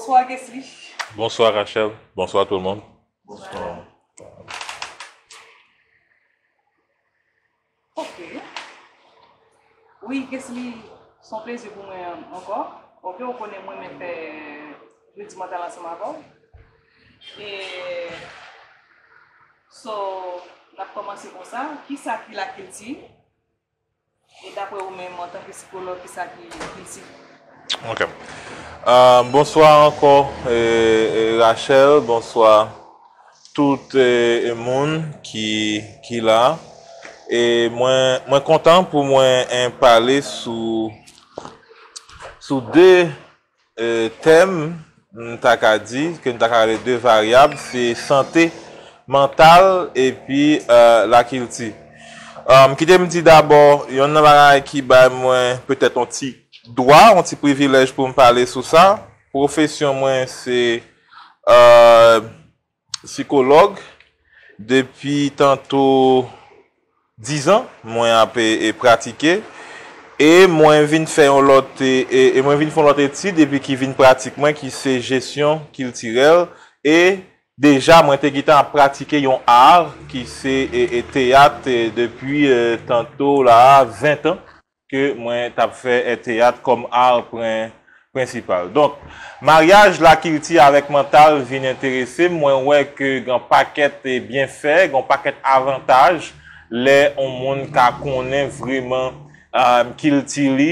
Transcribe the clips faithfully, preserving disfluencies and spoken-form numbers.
Bonswa Kesly. Bonswa Rachel. Bonswa tout moun. Bonswa. Ok. Wi, Kesly, se yon plezi pou mwen ankò. Ok, ou konnen mwen renmen fè jedi mantal ansanm avè w. E, so, n ap kòmanse konsa. Kisa ki lakilti? E daprè ou menm, antanke sikològ, kisa ki kilti? Ok. Euh, bonswa ankò, eh, eh, Rachel. Bonswa tout, eh, eh, moun ki, ki la. E mwen, mwen kontan pou mwen, eh, pale sou, sou de eh, tèm, m ta ka di, ke m ta ka rele de varyab, se sante mantal epi, eh, lakilti. Um, kite m di dabò, yonn nan bagay ki bay mwen petèt yon ti dwa, yon ti privilèj pou m pale sou sa. Pwofesyon mwen se, eh, sikològ. Depi tanto dizan, mwen ap, e, e, pratike. E mwen vin fè yon lòt, e, e, e mwen vin fè yon lòt etid epi ki vin pratik mwen, ki se jesyon kiltirèl. E deja, mwen te gentan ap pratike yon ar, ki se, e, e, teyat, e, depi, e, tanto la, ven tan ke mwen t ap fè, eh, teyat kòm ar pren-, prensipal. Donk, maryaj lakilti avèk mantal vin enterese m. Mwen wè ke gen pakèt, eh, byenfè, gen pakèt avantaj lè yon moun ka konnen vrèman, ah, kilti li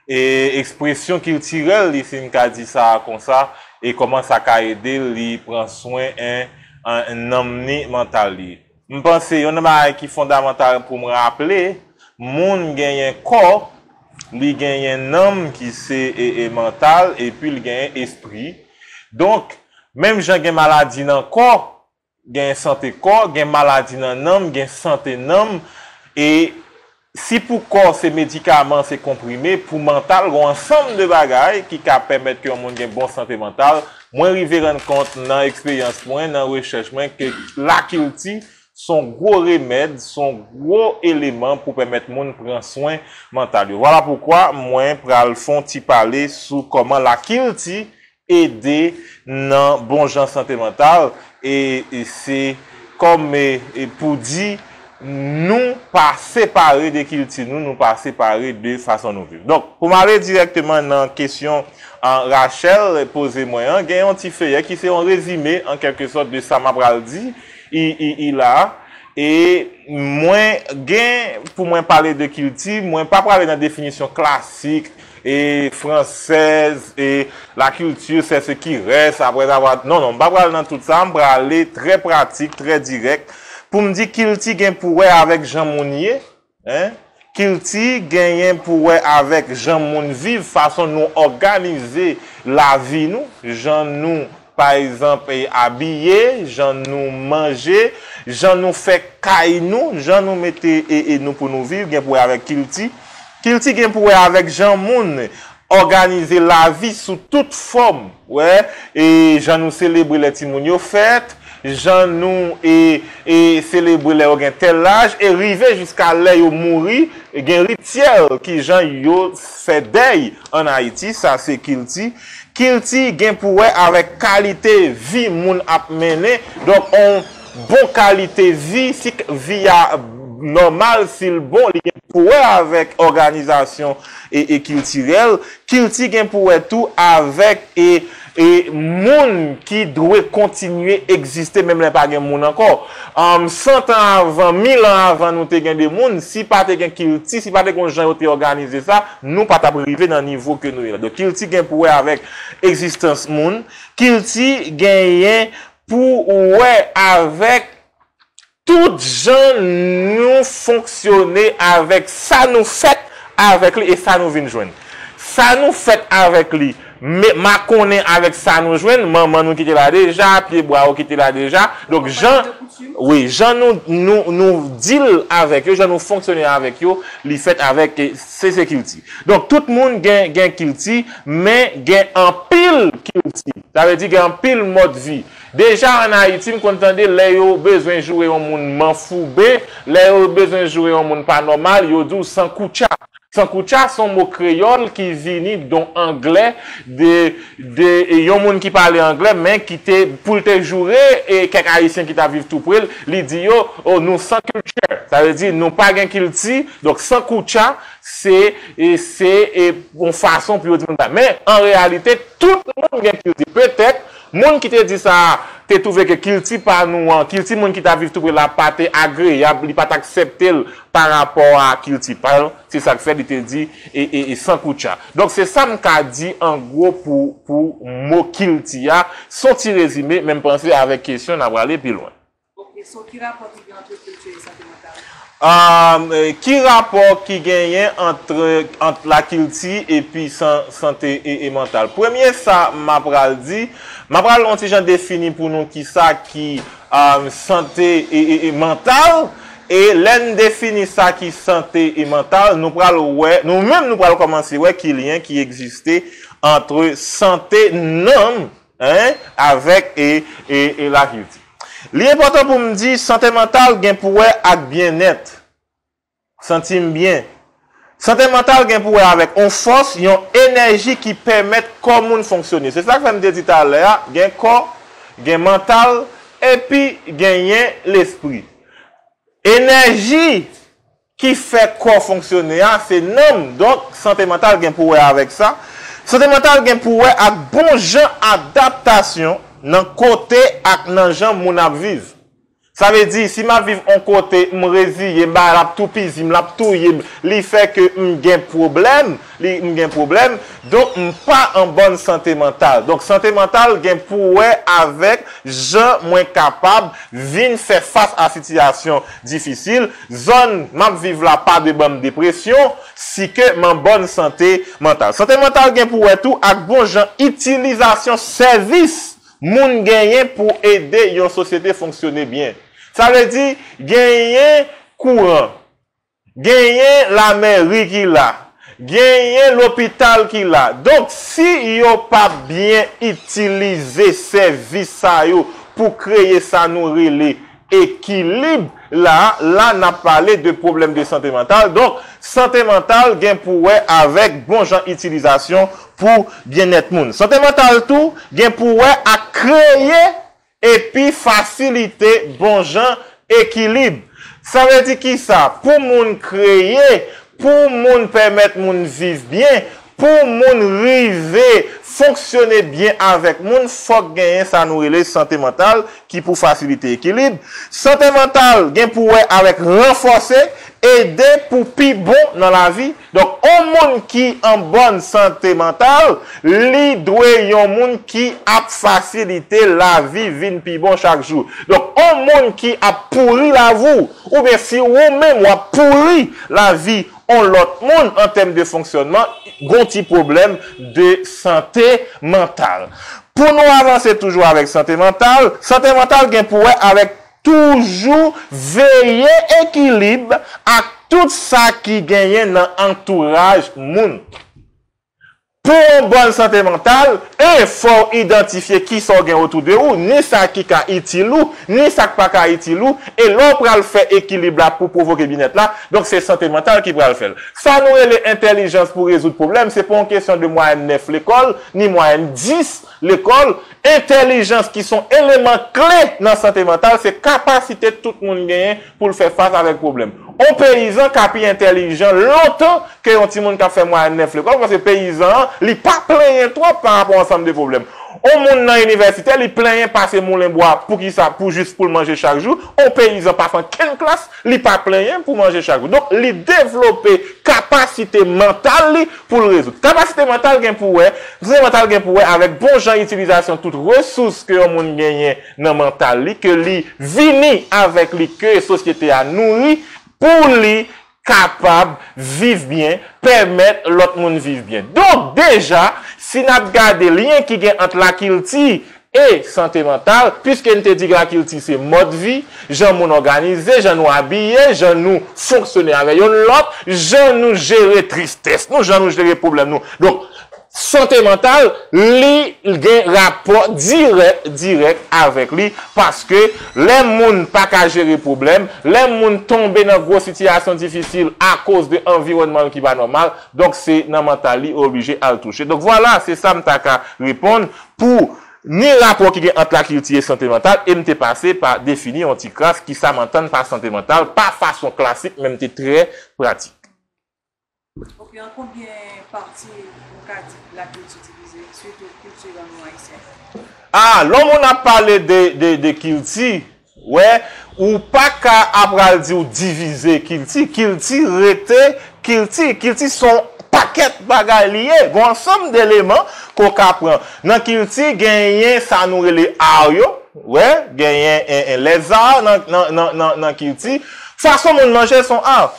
e ekspresyon kiltirèl li, si n ka di sa konsa, e kòman sa ka ede li pran swen, en, en, nanm ni, mantal li. M panse yonn nan bagay ki fondamantal pou m raple, moun genyen kò, li genyen nanm ki se, e, e, mantal, epi li genyen espri. Donk, menm jan gen maladi nan kò, gen sante kò, gen maladi nan nanm, gen sante nanm, e si pou kò se medikaman, se konprime, pou mantal, gen yon ansanm de bagay ki ka pèmèt ke yon moun gen bon sante mantal. Mwen rive rann kont nan eksperyans mwen, nan rechèch mwen, ke lakilti s on gwo remèd, s on gwo eleman pou pèmèt moun pran swen mantal yo. Vwala poukwa mwen pral fè yon ti pale sou kòman lakilti ede nan bon jan sante mantal, e, e se kòm, e, e pou di, nou pa separe de kilti nou, nou pa separe de fason nou viv. Donk, pou m ale dirèkteman nan kesyon, ah, Rachel poze mwen an, gen yon ti feyè ki se yon rezime, an kèlke sòt, de sa m ap pral di, i, i, i la. E mwen gen pou mwen pale de kilti, mwen pa prale nan definisyon klasik, e fransèz, e la culture, c'est ce qui reste après avoir. Non, non, m pa prale nan tout sa, m prale trè pratik, trè dirèk. Pou m di kilti gen pou wè avèk jan moun ye, en? Kilti genyen pou wè avèk jan moun viv, fason nou òganize lavi nou, jan nou, pa egzanp, e, abiye, jan nou manje, jan nou fè kay nou, jan nou mete, e, e, nou pou nou viv, gen pou wè avèk kilti. Kilti gen pou wè avèk jan moun òganize lavi sou tout fòm, wè, e jan nou selebre lè timoun yo fèt, jan nou, e, e selebre lè yo gen tèl laj, e rive jiska lè yo mouri, e gen rityèl kijan yo fè dèy ann Ayiti, sa se kilti. Kilti gen pou wè avèk kalite vi moun ap mennen. Donk, on bon kalite vi, si k-, vi a nòmal, si l bon, li gen pou wè avèk òganizasyon e, e kiltirèl. Kilti gen pou wè tou avèk e, e moun ki dwe kontinye egziste menm lè pa gen moun ankò. Anm, san tan avan, mil an avan nou te gen de moun, si pa te gen kilti, si pa te gen yon jan yo te òganize sa, nou pa t ap rive nan nivo ke nou ye la. Donk, kilti gen pou wè avèk egzistans moun. Kilti genyen pou wè avèk tout jan nou fonksyone avèk sa nou fèt avèk li e sa nou vin jwenn. Sa nou fèt avèk li, me-, makonnen avèk sa nou jwenn, manman nou ki te la deja, pye bwa yo ki te la deja. Donk, jan, wi, jan nou, nou, nou deal avèk yo, jan nou fonksyone avèk yo, li fèt avèk, e, se, se kilti. Donk, tout moun gen, gen kilti, men gen anpil kilti. Sa vle di gen anpil mòd vi. Deja ann Ayiti, m konn tande lè yo bezwen joure yon moun manfoube, lè yo bezwen joure yon moun pa nòmal, yo di w sankoutcha. Sankoutcha se yon mo kreyòl ki vini don anglè de, de e yon moun ki pale anglè, men ki te, pou l te joure e kèk Ayisyen ki t ap viv tou pre l, li di yo, oh, nou san kilti. Sa vle di, nou pa gen kilti. Donk, sankoutcha, se, e, se e, yon fason pou yo di moun sa. Men, an reyalite, tout moun gen kilti. Petèt, moun ki te di sa a te twouve ke kilti pa nou an, kilti moun ki t ap viv tou pre la pa te agreyab, li pa t aksepte l pa rapò a kilti pa l. Se sa k fè li te di e, e, e sankoutcha. Donk, se sa m ka di an gwo pou, pou mo kilti a. Se yon ti rezime, men m panse avèk kesyon, n a prale pi lwen. Ok, so ki rapò ki gen ant kilti e sante mantal? Um, eh, ki rapò ki genyen ant, ant lakilti epi san, sante e, e mantal? Premye sa m a pral di, m a pral yon ti jan defini pou nou ki sa ki um, sante e, e, e mantal. E lè n defini sa ki sante e mantal, nou pral wè, nou menm nou pral kòmanse wè ki lyen ki egziste ant sante nanm, en, avèk e, e, e lakilti. Li enpòtan pou m di, sante mantal gen pou wè ak byennèt. Santi m byen. Sante mantal gen pou wè avèk yon fòs, yon enèji ki pèmèt kò moun fonksyone. Se sa k fè m te di talè a, gen kò, gen mantal, epi genyen lespri. Enèji ki fè kò fonksyone a, se nanm. Donk, sante mantal gen pou wè avèk sa. Sante mantal gen pou wè ak bon jan adaptasyon nan kote ak nan jan moun ap viv. Sa vle di, si m ap viv yon kote, m reziye, m bagay la ap toupizi m, l ap touye m, li fè ke m gen pwoblèm, li, m gen pwoblèm, donk m pa an bòn sante mantal. Donk, sante mantal gen pou wè avèk jan mwen kapab vin fè fas a sitiyasyon difisil, zòn m ap viv la pa dwe ban m depresyon, si ke m an bòn sante mantal. Sante mantal gen pou wè tou ak bon jan itilizasyon sèvis moun genyen pou ede yon sosyete fonksyone byen. Sa vle di, genyen kouran, genyen lamèri ki la, genyen lopital ki la. Donk, si yo pa byen itilize sèvis sa yo pou kreye sa nou rele ekilib la, la n ap pale de pwoblèm de sante mantal. Donk, sante mantal gen pou wè avèk bon jan itilizasyon pou byennèt moun. Sante mantal tou gen pou wè ak kreye epi fasilite bon jan ekilib. Sa vle di ki sa? Pou moun kreye, pou moun pèmèt moun viv byen, pou moun rive fonksyone byen avèk moun, fòk genyen sa nou rele sante mantal ki pou fasilite ekilib. Sante mantal gen pou wè avèk ranfòse, ede pou pi bon nan lavi. Donk, yon moun ki an bòn sante mantal, li dwe yon moun ki ap fasilite lavi vin pi bon chak jou. Donk, yon moun ki ap pouri lavi w, oubyen si ou menm w ap pouri lavi yon lòt moun an tèm de fonksyònman, gon ti pwoblèm de sante mantal. Pou nou avanse toujou avèk sante mantal, sante mantal gen pou wè avèk toujou veye ekilib ak tout sa ki genyen nan antouraj moun. Pou yon bòn sante mantal, en, fò w idantifye kisa w gen otou de ou, ni sa ki ka itil ou, ni sa k pa ka itil ou, e lè w pral fè ekilib la pou pwovoke byennèt la, donk se sante mantal ki pral fè l. Sa nou rele entèlijans pou rezoud pwoblèm, se pa yon kesyon de mwayèn nèf lekòl, ni mwayèn dis lekòl. Entèlijans ki se yon eleman kle nan sante mantal, se kapasite tout moun genyen pou l fè fas avèk pwoblèm. Yon peyizan ka pi entèlijan lontan ke yon timoun k ap fè mwayèn nèf lekòl, paske peyizan an, li pa plenyen twòp pa rapò a ansanm de pwoblèm. Yon moun nan inivèsite, li plenyen pase moulen bwa, poukisa? Pou jis pou l manje chak jou. Yon peyizan pa fè ankenn klas, li pa plenyen pou manje chak jou. Donk, li devlope kapasite mantal li pou l rezoud. Kapasite mantal gen pou wè, sante mantal gen pou wè avèk bon jan itilizasyon tout resous ke yon moun genyen nan mantal li, ke li vini avèk li, ke sosyete a nouri, pou li kapab viv byen, pèmèt lòt moun viv byen. Donk, deja, si n ap gade lyen ki gen ant lakilti e sante mantal, piske n te di lakilti se mòd vi, jan moun òganize, jan nou abiye, jan nou fonksyone avè youn lòt, jan nou jere tristès nou, jan nou jere pwoblèm nou. Donk, sante mantal, li gen rapò dirèk, dirèk avèk li, paske lè moun pa ka jere pwoblèm, lè moun tonbe nan gwo sitiyasyon difisil akoz de anviwònman l ki pa nòmal, donk se nan mantal li oblije al touche. Donk vwala, se sa m ta ka reponn pou ni rapò ki gen ant lakilti e sante mantal, e m te pase pa defini yon ti kras kisa m antann pa sante mantal, pa fason klasik, men m te trè pratik. Ok, an konbyen pati ou ka di lakilti divize, sitou kilti lang nou ayisyen? Ah, lè moun ap pale de, de, de kilti, wè, ou pa ka apral di w divize kilti. Kilti rete kilti. Kilti se yon pakèt bagay li ye. Gen yon ansanm de eleman ke w ka pran. Nan kilti, genyen sa nou rele ar yo, wè, genyen en, en, lèzar nan, nan, nan, nan, nan kilti. Fason moun manje se yon ar.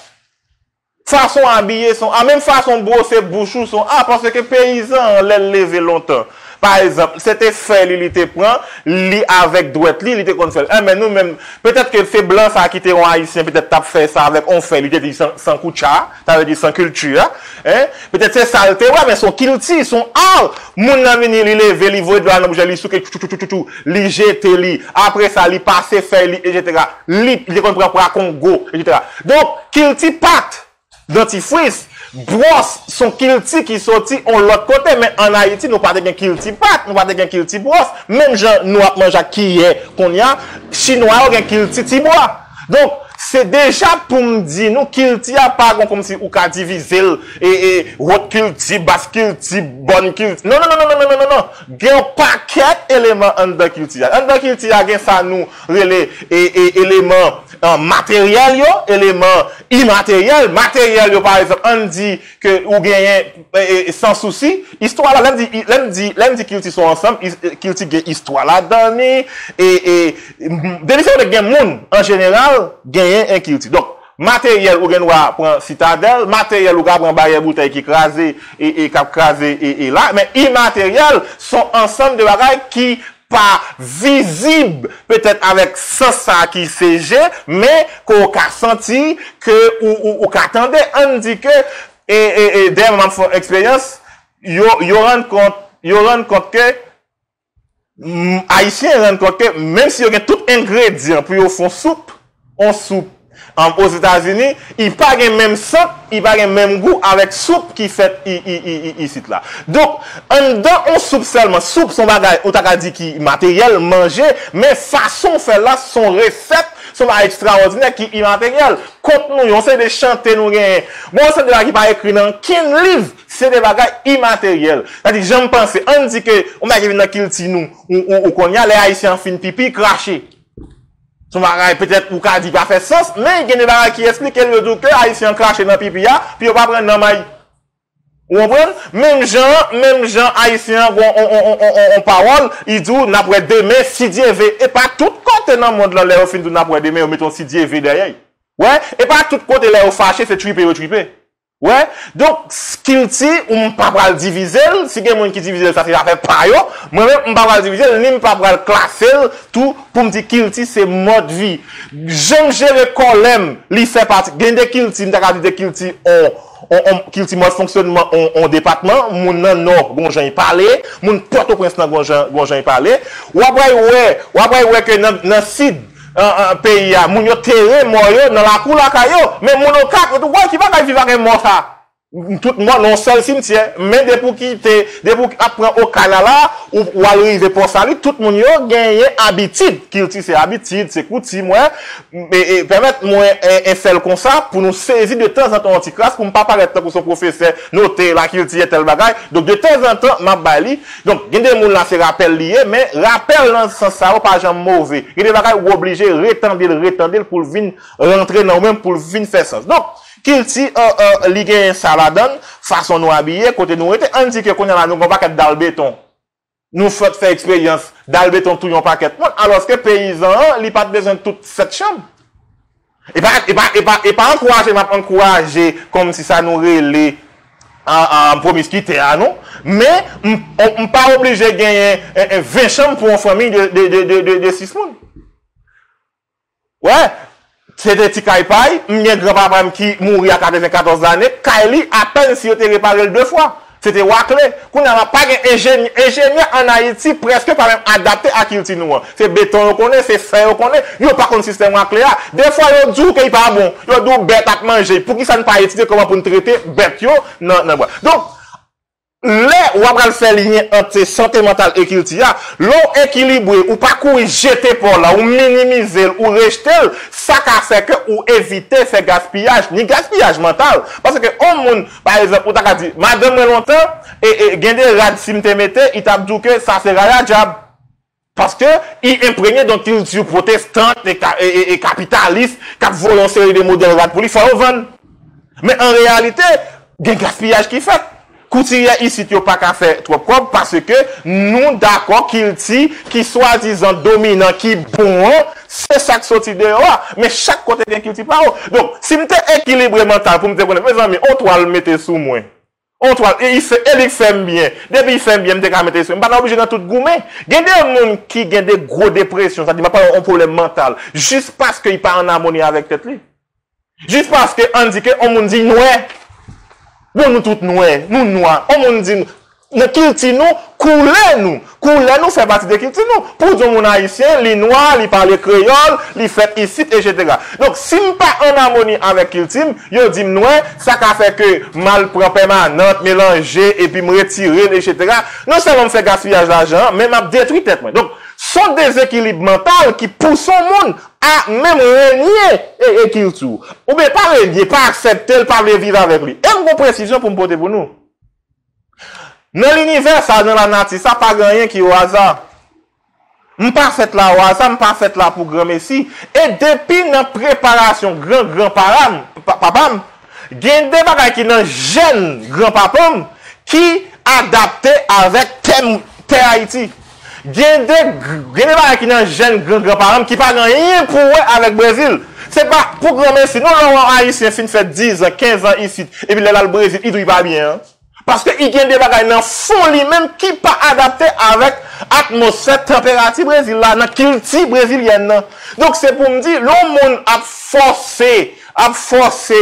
Fason abiye se yon ar, menm fason bwose bouch ou se yon ar, paske peyizan an, lè l leve lontan, pa egzanp, se te fèy li, li te pran, li avèk dwèt li, li te konn fè l. Enben, nou menm, petèt ke se blan sa ki te yon ayisyen, petèt t ap fè sa avèk yon fèy, li te di san, san koutcha, sa vle di san kilti a, en? Petèt se sa l te wè, men se yon kilti, se yon ar. Moun nan vini, li leve, li voye dlo a nan bouch li, li souke, tchou, tchou, tchou, tchou, tchou, li jete li. Apre sa, li pase fèy li, etsetera. Li, li te konn pran pwa kongo, etsetera. Donk, kilti pat, dantifris, bwòs, se yon kilti ki soti yon lòt kote, men ann Ayiti, nou pa te gen kilti pat, nou pa te gen kilti bwòs. Menm jan nou ap manje ak kiyè kounye a, chinwa yo gen kilti tibwa. Donk, se deja pou m di nou, kilti a pa gon kòmsi ou ka divize l, e, e, wot kilti, bas kilti, bòn kilti. Non, non, non, non, non, non, non, non. Gen yon pakèt eleman anndan kilti a. Anndan kilti a gen sa nou rele, e, e, eleman, e, materyèl yo, eleman imateryèl. Materyèl yo, pa egzanp, ann di ke ou genyen, e, e, sansousi. Istwa la, lè m di, lè m di, lè m di kilti se yon ansanm, is-, e, kilti gen istwa ladan li, e, e, m, depi se kote gen moun, an jeneral, genyen en kilti. Donk, materyèl, ou gen dwa pran sitadèl, materyèl, ou ka pran baryè boutèy ki kraze, e, e k ap kraze, e, e la, men imateryèl, se yon ansanm de bagay ki pa vizib, petèt avèk sans sa ki se je, men ke w ka santi, ke ou, ou, ou ka tande, ann di ke, e, e, e, dèyè m ap fè yon eksperyans, yo, yo rann kont, yo rann kont ke, m, Ayisyen rann kont ke, menm si yo gen tout engredyan pou yo fè yon soup, yon soup, um, Ozetazini, li pa gen menm sant, li pa gen menm gou avèk soup ki fèt i, i, i, i, isit la. Donk, anndan yon soup sèlman, soup se yon bagay, ou ta ka di ki materyèl, manje, men fason w fè l la, se yon resèt, se yon bagay ekstraòdinè ki imateryèl. Kont nou yo, se de chante nou genyen. Bon, se de bagay ki pa ekri nan kenn liv, se de bagay imateryèl. Sa di, jan m panse, ann di ke, yon bagay ki vin nan kilti nou, ou, ou, ou kounye a, lè Ayisyen an fin pipi, krache. Se yon bagay, petèt, ou ka di pa fè sans, men gen de bagay ki esplike l, yo di w ke Ayisyen an krache nan pipi a, pou yo pa pran nanm a li. Ou konprann? Menm jan, menm jan Ayisyen an gon on, on, on, on, on, on pawòl, li di w, n ap wè demen, si Dye ve. E pa tout kote nan mond lan, lè yo fin di w n ap wè demen, yo mete yon si Dye ve dèyè l. Wè, e pa tout kote, lè yo fache, se twipe yo twipe. Wè, donk, s-, kilti, ou m pa pral divize l, si gen moun ki divize l, sa se afè pa yo, mwen menm, m pa pral divize l, ni m pa pral klase l tou, pou m di kilti se mòd vi. Jan m jere kòlè m, li fè pati, gen de kilti, m ta ka di de kilti, on, on, on, kilti mòd fonksyònman, on, on depatman, moun nan Nò, gon jan y pale, moun Pòtoprens nan gon jan, gon jan y pale. W ap wè, w ap wè ke nan, nan Sid, an, an, peyi a, moun yo tere mò yo nan lakou lakay yo. Men moun Okap, yo tou, wè ki bagay viv ak yon mò sa. Tout mò nan yon sèl simtyè. Men depi w kite, depi w ap pran Okay la la, ou, ou al rive Pò Sali, tout moun yo genyen abitid. Kilti se abitid, se koutim, wè. E, e, pèmèt mwen, e, e fè l konsa pou nou sezi de tanzantan yon ti kras, pou m pa parèt tankou se yon pwofesè note lakilti entèl bagay. Donk, de tanzantan, m ap bay li. Donk, gen de moun la se rapèl li ye, men rapèl nan sans sa yo pa janm move. Gen de bagay ou oblije retande l, retande l pou l vin rantre nan ou menm, pou l vin fè sans. Donk, kilti, e, e, li genyen sa ladan l, fason nou abiye, kote nou rete. Ann di ke kounye a la, nou gen yon pakèt dal beton. Nou sot fè eksperyans dal beton touye yon pakèt moun, alòske peyizan an, li pa t bezwen tout sèt chanm. E pa, e pa, e pa, e pa ankouraje, m ap ankouraje kòmsi sa nou rele an, an pwomiskite a, non. Men, m, m, m pa oblije genyen, e, e, ven chanm pou yon fanmi de, de, de, de, de, de sis moun. Wè, se te ti kay pa l, m gen granpapa m ki mouri a katrevenkatòz lane, kay li, apèn si yo te repare l de fwa. Se te wakle. Kounye a la, pa gen enjenyè. Enjenyè ann Ayiti prèske pa menm adapte a kilti nou an. Se beton yo konnen, se fè yo konnen. Yo pa konn sistèm wakle a. Dèfwa, yo di w ke li pa bon. Yo di w bèt ap manje. Poukisa n pa etidye kòman pou n trete bèt yo nan, nan bwa? Donk, lè w ap pral fè lyen ant sante mantal e kilti a, lè w ekilibre, ou pa kouri jete pa w la, ou minimize l, ou rejte l, sa ka fè ke ou evite fè gaspiyaj, ni gaspiyaj mantal. Paske yon moun, pa egzanp, ou ta ka di, madanm mwen lontan, e, e, gen de rad si m te mete, li t ap di w ke sa se rad a dyab. Paske li enprenye de yon kilti pwotestan e, ka- e, e, e kapitalis k ap voye yon seri de modèl rad pou li, fò yo vann. Men an reyalite, gen gaspiyaj ki fèt. Koutiryè isit yo pa ka fè twòp kòb paske nou dakò kilti ki swadizan dominan, ki bon an, se sa k soti deyò a. Men chak kote gen kilti pa yo. Donk, si m te ekilibre mantal pou m te konnen, mezanmi, on twal mete sou mwen. On twal, e, li fè, e li k fè m byen. Depi l fè m byen, m te ka mete sou. M pa ta oblije nan tout goumen. Gen de moun ki gen de gwo depresyon, sa di m ap pale yon pwoblèm mantal, jis paske li pa ann amoni avèk tèt li. Jis paske, ann di ke yon moun di l nwè. Bon, nou tout nwè, nou nwa. Yon moun di, nan kilti nou, koulè nou, koulè nou fè pati de kilti nou. Pou di yon moun ayisyen, li nwa, li pale kreyòl, li fèt isit, etsetera. Donk, si m pa ann amoni avèk kilti m, yo di m nwè, sa ka fè ke m al pran pèmanant, melanje, epi m retire l, etsetera. Non sèlman m fè gaspiyaj lajan an, men m ap detwi tèt mwen. Donk, se yon dezekilib mantal ki pouse yon moun a menm renye e, e kilti w. Oubyen pa renye, pa aksepte l, pa vle viv avèk li. E m gon presizyon pou m pote pou nou. Nan linivè sa, nan lanati sa, pa gen anyen ki o aza. M pa fèt la o aza, m pa fèt la pou granmesi. E depi nan preparasyon gran gran para m, pa- papa m, gen de bagay ki nan jèn granpapa m ki adapte avèk tèm tè Ayiti. Gen de, gen de bagay ki nan jèn gran gran para m ki pa gen anyen pou wè avèk Brezil. Se pa pou granmesi, non, lè yon ayisyen fin fè diz an, kenz an isit, epi lè l al Brezil, li tou li pa byen an. Paske li gen de bagay nan fon li menm ki pa adapte avèk atmosfè, tanperati Brezil la, nan kilti brezilyèn nan. Donk, se pou m di, lè yon moun ap fòse, ap fòse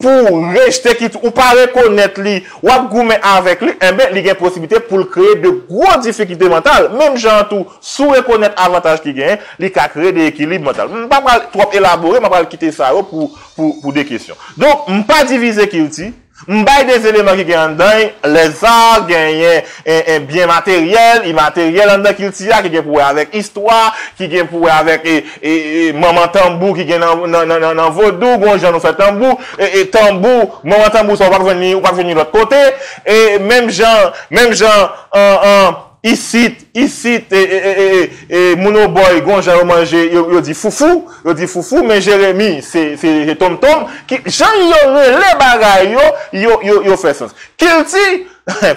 pou rejte kilti, ou pa rekonèt li, w ap goumen avèk li, enben, li gen posiblite pou l kreye de gwo difikilte mantal. Menm jan an tou, si w rekonèt avantaj ki genyen, li ka kreye de ekilib mantal. M pa pral twòp elabore, m ap pral kite sa yo pou, pou, pou de kesyon. Donk, m pa divize kilti, m bay de eleman ki gen anndan l, lèzar, genyen, en, en, byen materyèl, imateryèl anndan kilti a, ki gen pou wè avèk istwa, ki gen pou wè avèk, e, e, e, manman tanbou ki gen nan, nan, nan, nan, nan vodou, gon jan nou fè tanbou, e, e, tanbou, manman tanbou sa, ou p ap jwenn li, ou p ap jwenn li lòt kote, e menm jan, menm jan, an, an, isit, isit, e, e, e, e, e, e, moun Obòy, gon jan yo manje, yo, yo di foufou, yo di foufou, men Jeremi, se, se, se tonmtonm, ki, jan yo rele bagay yo, yo, yo, yo fè sans. Kilti,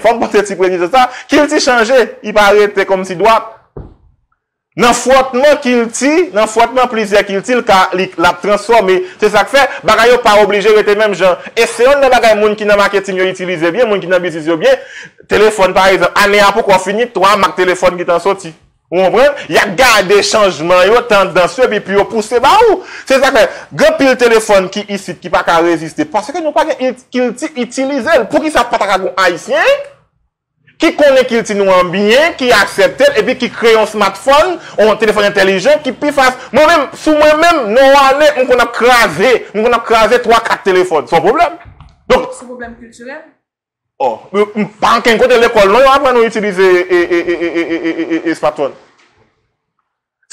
fò m pote ti presizyon sa, kilti chanje, li pa rete kòmsi dwat. Nan fwòtman kilti, nan fwòtman plizyè kilti, l ka, li, l ap transfòme. Se sa k fè, bagay yo pa oblije rete menm jan. E se yonn nan bagay moun ki nan maketing yo itilize byen, moun ki nan biznis yo byen. Telefòn, pa egzanp, ane a poko fini, twa mak telefòn gentan soti. Ou konprann? Y ap gade chanjman yo, tandans yo, epi pou yo pouse ba ou. Se sa k fè, gen anpil telefòn ki isit, ki pa ka reziste, paske nou pa gen il- kilti itilize l. Poukisa pa ta ka gen yon Ayisyen ki konnen kilti nou an byen, ki aksepte l, epi ki kreye yon smartphone, yon telefòn entèlijan, ki pi fas. Mwen menm, sou mwen menm, nan yon ane, m konn ap kraze, m konn ap kraze twa, kat telefòn. Se yon pwoblèm. Donk, se yon pwoblèm kiltirèl? Oh, m- m- pa ankenn kote lekòl, non, yo aprann nou itilize e, e, e, e, e, e, e, e, e smartphone.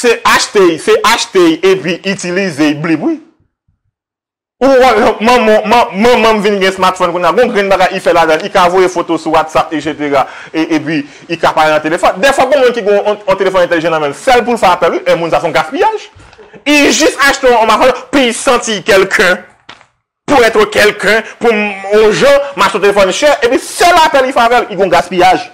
Se achte, se achte epi itilize blip, wi. Ou wè, manman, man- manman m vin gen smartphone kounye a, gon grenn bagay li fè ladan l, li ka voye foto sou WhatsApp, etsetera. E, epi, li ka pale nan telefòn. Dèfwa, gon moun ki gen yon, yon telefòn entèlijan nan men l, sèl pou l fè apèl, wi, e moun sa se yon gaspiyaj. Li jis achte yon, yon machin, pou li santi kèlken, pou èt kèlken, pou m- yon jan, m achte yon telefòn chè, epi sèl apèl li fè avè l, li gen yon gaspiyaj.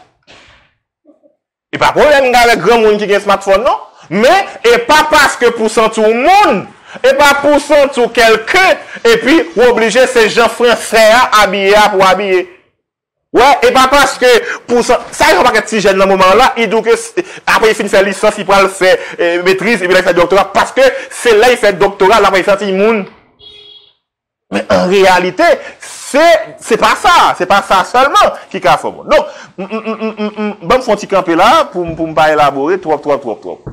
E pa pwoblèm gen avèk granmoun ki gen smartphone, non. Men, e pa paske pou santi w moun, e pa pou santi w kèlken, epi w oblije se jan fransè a abiye a pou w abiye. Wè, e pa paske pou san- sa yon pakèt ti jèn nan moman an la, li di w ke s- apre li fin fè lisans, li pral fè, eh, metriz, epi la li fè doktora, paske se lè li fè doktora, l ap santi l moun. Men an reyalite, Se, se pa sa, se pa sa sèlman ki ka fè w bon. Donk, m, m, m, m, m, m, ban m fè yon ti kanpe la pou, m- pou m pa elabore twòp, twòp, twòp, twòp.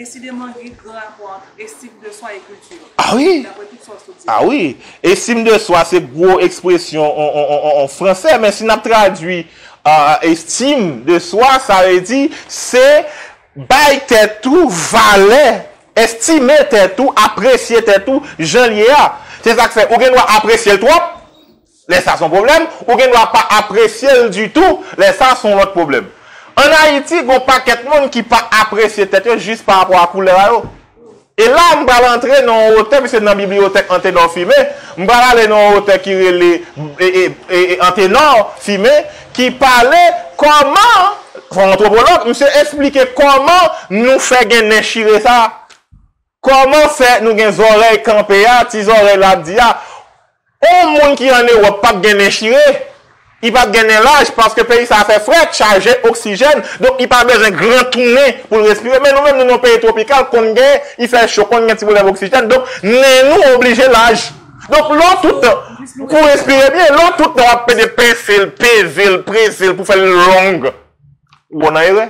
Desideman, gen gran rapò ant estim de swa e kilti. Ah wi. Dapre tout sa w sot di. Ah wi. Estime de soi se gwo ekspresyon an, an, an, an, an fransè, men si n ap tradui uh, estime de soi, sa vle di se bay tèt ou valè, estime tèt ou, apresye tèt ou jan l ye a. Se sa k fè ou gen dwa apresye l twòp, lè sa se yon pwoblèm, ou gen dwa pa apresye l ditou, lè sa se yon lòt pwoblèm. Ann Ayiti, gen yon pakèt moun ki pa apresye tèt yo jis pa rapò a koulè a yo. E la, m pral antre nan yon otè, piske nan bibliyotèk Antenor Firmin, m pral ale nan yon otè ki rele e, e, e, e, Antenor Firmin, ki pale kòman, se yon antwopològ, misye eksplike kòman nou fè gen nen chire sa. Kòman fè nou gen zòrèy kanpe a, ti zòrèy l ap di a. Yon moun ki ann Ewòp p ap gen nen chire. Li p ap gen nen laj paske peyi sa a fè frèt, chaje oksijèn. Donk, li pa bezwen gran tounen pou l respire. Men nou menm, nou nan yon peyi twopikal, konn gen, li fè cho, konn gen ti pwoblèm oksijèn. Donk, nen nou oblije laj. Donk, lè w tout tan, pou respire byen, lè w tout tan w ap pede pese l, peze l, prese l pou fè l long, ou nan erè.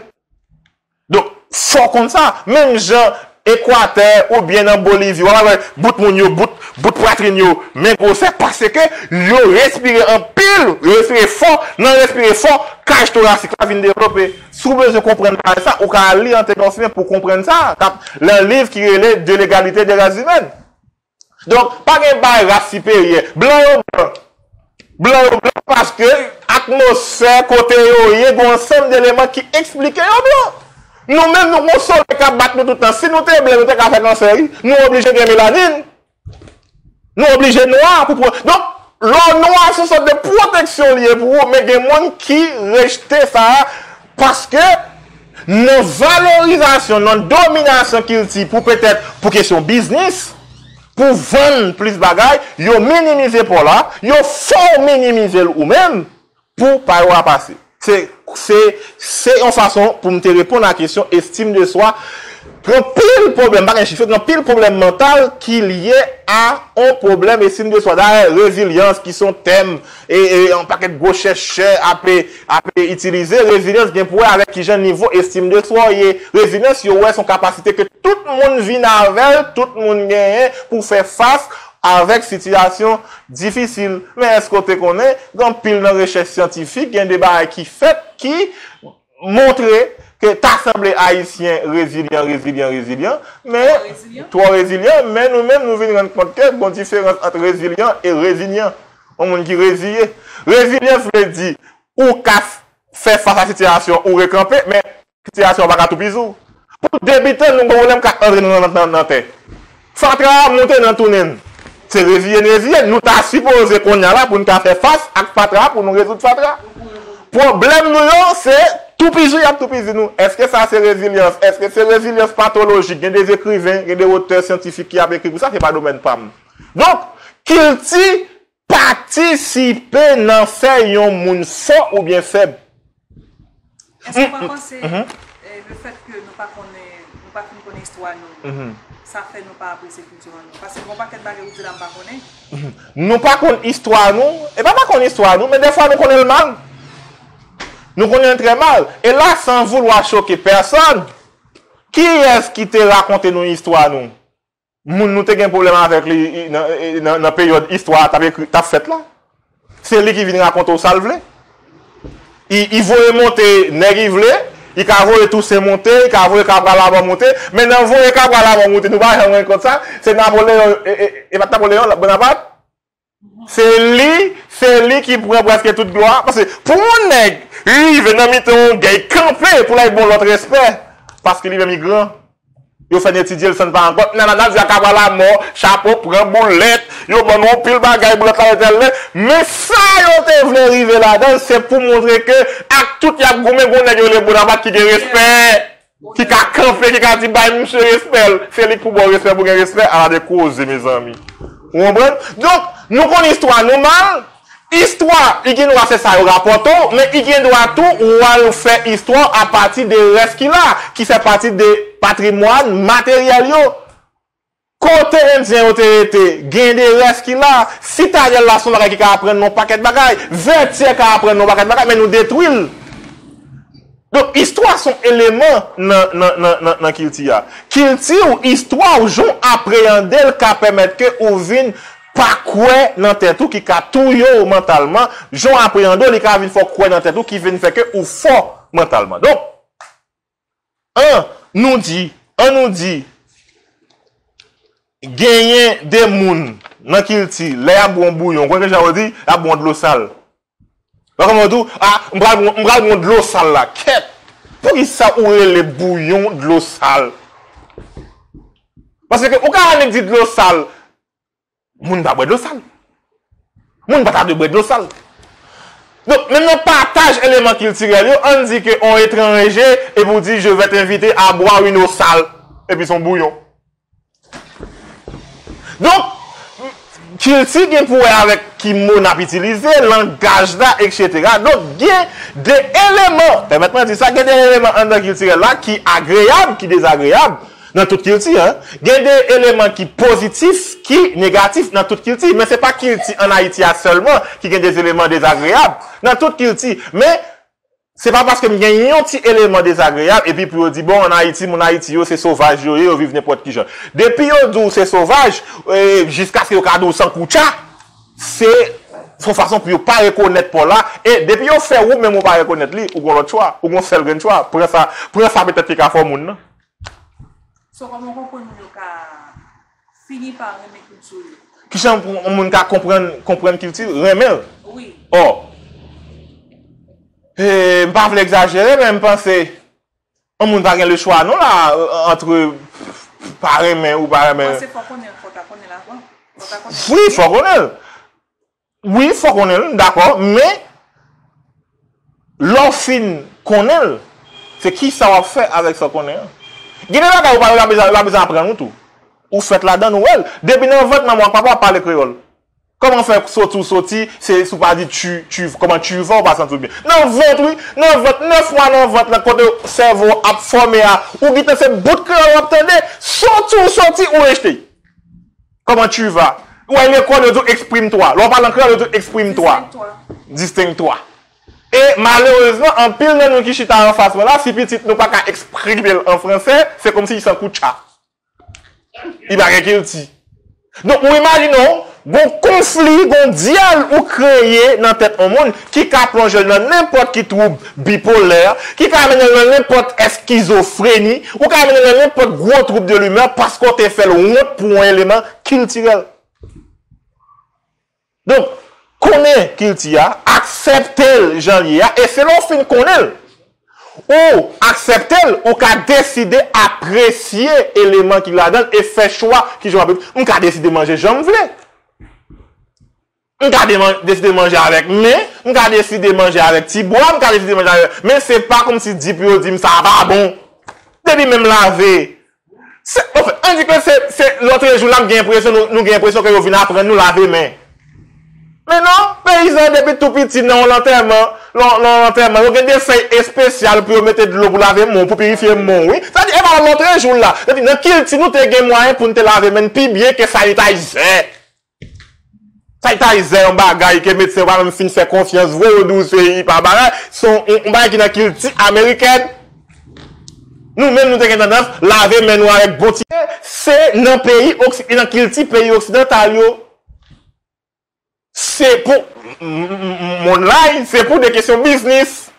Donk, fò w konn sa. Menm jan Ekwatè oubyen nan Bolivi, w ap wè bout moun yo, bout, bout pwatrin yo, men gwosè, paske yo respire anpil, yo respire fò, nan respire fò, kaj torasik la vin devlope. Si w bezwen konprann bagay sa, ou ka al li Antenor Firmin pou w konprann sa, k ap nan liv ki rele De l'égalité des races humaines. Donk, pa gen bagay ras siperyè. Blan yo blan. Blan yo blan paske atmosfè kote yo ye, gen yon ansanm de eleman ki eksplike yo blan. Nou menm, nou gen yon solèy k ap bat nou tout tan. Si nou te blan, nou te ka fè kansè, wi. Nou oblije gen melanin. Nou oblije nwa pou pran. Donk, lè w nwa, se yon sòt de pwoteksyon li ye pou ou, men gen moun ki rejte sa a paske nan valorizasyon, nan dominasyon kilti pou petèt, pou kesyon biznis, pou vann plis bagay, yo minimize pa w la, yo fè w minimize l ou menm pou pa yo a pase. Se, se, se yon fason pou m te reponn a kesyon estime de swa. Gen anpil pwoblèm, pa gen chif, gen anpil pwoblèm mantal ki lye a yon pwoblèm estime de swa. Dayè, rezilyans, ki se yon tèm e, e yon pakèt gwo chèchè ape, ape itilize, rezilyans gen pou wè avèk kijan nivo estime de swa w ye. Rezilyans, yo wè se yon kapasite ke tout moun vin avè l, tout moun genyen pou fè fas avèk sitiyasyon difisil. Men èske w te konnen, gen anpil nan rechèch syantifik, gen de bagay ki fèt ki montre ke ta sanble Ayisyen rezilyan, rezilyan, rezilyan, men twò rezilyan, men nou menm nou vin rann kont ke gen diferans ant rezilyan e rezilyan. Yon moun ki reziye. Rezilyans vle di ou ka fè fas a sitiyasyon ou rekanpe, men sitiyasyon an pa ka toupizi w. Pou debitan, nou gen pwoblèm k ap antre nou nan, nan, nan tè. Fatra a monte nan tou nen n. Se reziye n reziye n. Nou ta sipoze kounye a la pou n ka fè fas ak fatra a, pou nou rezoud fatra. Pwoblèm nou yo, se toupizi y ap toupizi nou. Èske sa se rezilyans? Èske se rezilyans patolojik? Gen de ekriven, gen de otè syantifik ki ap ekri pou sa, se pa domèn pa m. Donk, kilti patisipe nan fè yon moun fò oubyen fèb. Èske w pa panse eh, le fèt ke nou pa konnen, nou pa fin konnen istwa nou, sa fè nou pa apresye kilti an nou? Paske gen yon pakèt bagay ou di la m pa konnen. Nou pa konn istwa nou, e pa pa konn istwa nou, men dèfwa nou konnen l mal. Nou konnen l trè mal. E la, san voulwa choke pèsòn, kiyès ki te rakonte nou istwa nou? Moun nou te gen pwoblèm avèk li nan, nan, nan peryòd istwa a t ap ekri, t ap fèt la. Se li ki vin rakonte w sa l vle. Li, li voye monte nèg li vle, li ka voye Tousen monte, li ka voye Kabral Amò monte, men nan voye Kabral Amò monte, nou pa janm rann kont sa, se Napoleyon, e, e, e pa t Napoleyon, Bonapat? Se li, se li ki pran prèske tout glwa a. Paske pou yon nèg rive nan mitan yon gè, kanpe pou l al ba yon lòt respè, paske li menm li gran. Yo fè n etidye l san n pa rann kont. Nanana, di a Kabral Amò, chapo, pran boulèt, yo ban nou yon pil bagay, boulèt la etèl lè. Men sa yo te vle rive ladan l, se pou montre ke ak tout y ap goumen, gon nèg yo rele Bonapat ki gen respè, ki ka kanpe, ki ka di bay misye respè l. Se li k pou ba w respè pou gen respè, ala de koze, mezanmi. Ou konprann? Donk, nou konn istwa nou mal, Istwa, li gen dwa se sa yo rapòte w, men li gen dwa tou ou al fè istwa apati de rès ki la, ki fè pati de patrimwàn materyèl yo. Kote Endyen yo te rete, gen de rès ki la. Sitadèl la se yon bagay ki ka aprann nou yon pakèt bagay. Vètyè ka aprann nou yon pakèt bagay, men nou detwi l. Donk, istwa se yon eleman nan, nan, nan, nan, nan kilti a. Kilti w, istwa w, jan w apreyande l ka pèmèt ke ou vin pa kwè nan tèt ou, ki ka touye w mantalman. Jan w apreyande w, li ka vin fè w kwè nan tèt ou, ki vin fè ke ou fò mantalman. Donk, an nou di, an nou di, genyen de moun nan kilti, lè y ap bwè yon bouyon, konn gen jan yo di, y ap bwè yon dlo sal. Wè kòman yo di w, a, m pral bwè, m pral bwè yon dlo sal la. Kèt! Poukisa ou rele bouyon dlo sal? Paske ou ka annik di dlo sal, moun pa bwè dlo sal. Moun pa ta dwe bwè dlo sal. Donk, menm nan pataj eleman kiltirèl yo, ann di ke on etranje, epi w di, je vais t'inviter à boire une eau sale. Epi se yon bouyon. Donk, kilti gen pou wè avèk ki mo n ap itilize, langaj la, etsetera. Donk, gen de eleman, pèmèt mwen di sa, gen de eleman anndan kiltirèl la ki agreyab, ki dezagreyab, nan tout kilti, en. Gen de eleman ki pozitif, ki negatif nan tout kilti. Men se pa kilti ann Ayiti a sèlman ki gen de eleman dezagreyab. Nan tout kilti. Men, se pa paske m gen yon ti eleman dezagreyab, epi pou yo di, bon, ann Ayiti, moun Ayiti yo, se sovaj yo ye, yo viv nenpòt ki jan. Depi yo di w se sovaj, e, jiskaske yo ka di w sankoutcha, se, se yon fason pou yo pa rekonèt pa w la, e depi yo fè ou menm ou pa rekonèt li, ou gon lòt chwa, ou gon sèl grenn chwa, pran sa, pran sa petèt ki ka fè w moun nan. So, kòman w konprann moun yo ka fini pa renmen kilti yo? Kijan pou yon moun ka konprann, konprann kilti l, renmen l? Wi. Ò. E, m pa vle egzajere, men m panse yon moun pa gen lechwa non la, antre pa renmen ou pa renmen. Panse fò konnen l, fò ta konnen l avan. Fò ta konnen l. Wi, fò konnen l. Wi, fò konnen l, m dakò, men lè w fin konnen l, se kisa w ap fè avèk sa w konnen an. Gen de bagay ou pa, ou pa bezwen, ou pa bezwen aprann ou tou. Ou fèt ladan l, ou wè l. Depi nan vant manman w ak papa w ap pale kreyòl. Kòman fè soti w soti, se si w pa di tu, tu, kòman tu vas, ou pa santi w byen. Nan vant, wi, nan vant, nèf mwa nan vant, nan kote sèvo w ap fòme a, ou gentan se bout kreyòl w ap tande, soti w soti, ou rejte. Comment tu vas? Ou wè lekòl, yo di w exprime-toi. Lè w pale an kreyòl, yo di w exprime-toi. Distingue-toi. Distingue-toi. E malerezman, anpil nan nou ki chita anfas mwen la, si pitit nou pa ka eksprime l an fransè, se kòmsi li sankoutcha. Li pa gen kilti. Donk, ou imajine w, gon konfli, gon dyèl ou kreye nan tèt yon moun ki ka plonje l nan nenpòt ki twoub bipolè, ki ka mennen l nan nenpòt eskizofreni, ou ka mennen l nan nenpòt gwo twoub de limè paske w te fè l wont pou yon eleman kiltirèl. Donk, konnen kilti a, aksepte l jan l ye a, e se lè w fin konnen l, ou aksepte l, ou ka deside apresye eleman ki ladan l e fè chwa kijan w ap viv. M ka deside manje jan m vle. M ka deman-, deside manje avèk men, m ka deside manje avèk ti bwa, m ka deside manje avèk, men se pa kòmsi di pou yo di m sa pa bon. Depi menm lave, se, anfen, ann di ke se, se lòtrejou la, m gen enpresyon, nou, nou gen enpresyon ke yo vin aprann nou lave men. Men non, peyizan depi tou piti nan yon lantèman, nan, nan yon lantèman, yo gen de fèy espesyal pou yo mete dlo pou lave men w, pou pirifye men w, wi. Sa di, e pa lòtrejou la. Sa di, nan kilti nou te gen mwayen pou n te lave men n pi byen ke sanitayzè. Sanitayzè yon bagay ke medsen yo pa menm fin fè konfyans vre, yo di w se, li pa bagay. Se yon, yon, yon bagay ki nan kilti amerikèn. Nou menm, nou te gen tandans lave men nou avèk bon ti. Se nan peyi oksi-, nan kilti peyi oksidantal yo. Se pou, m-, m-, m-, monn la, se pou de kesyon biznis.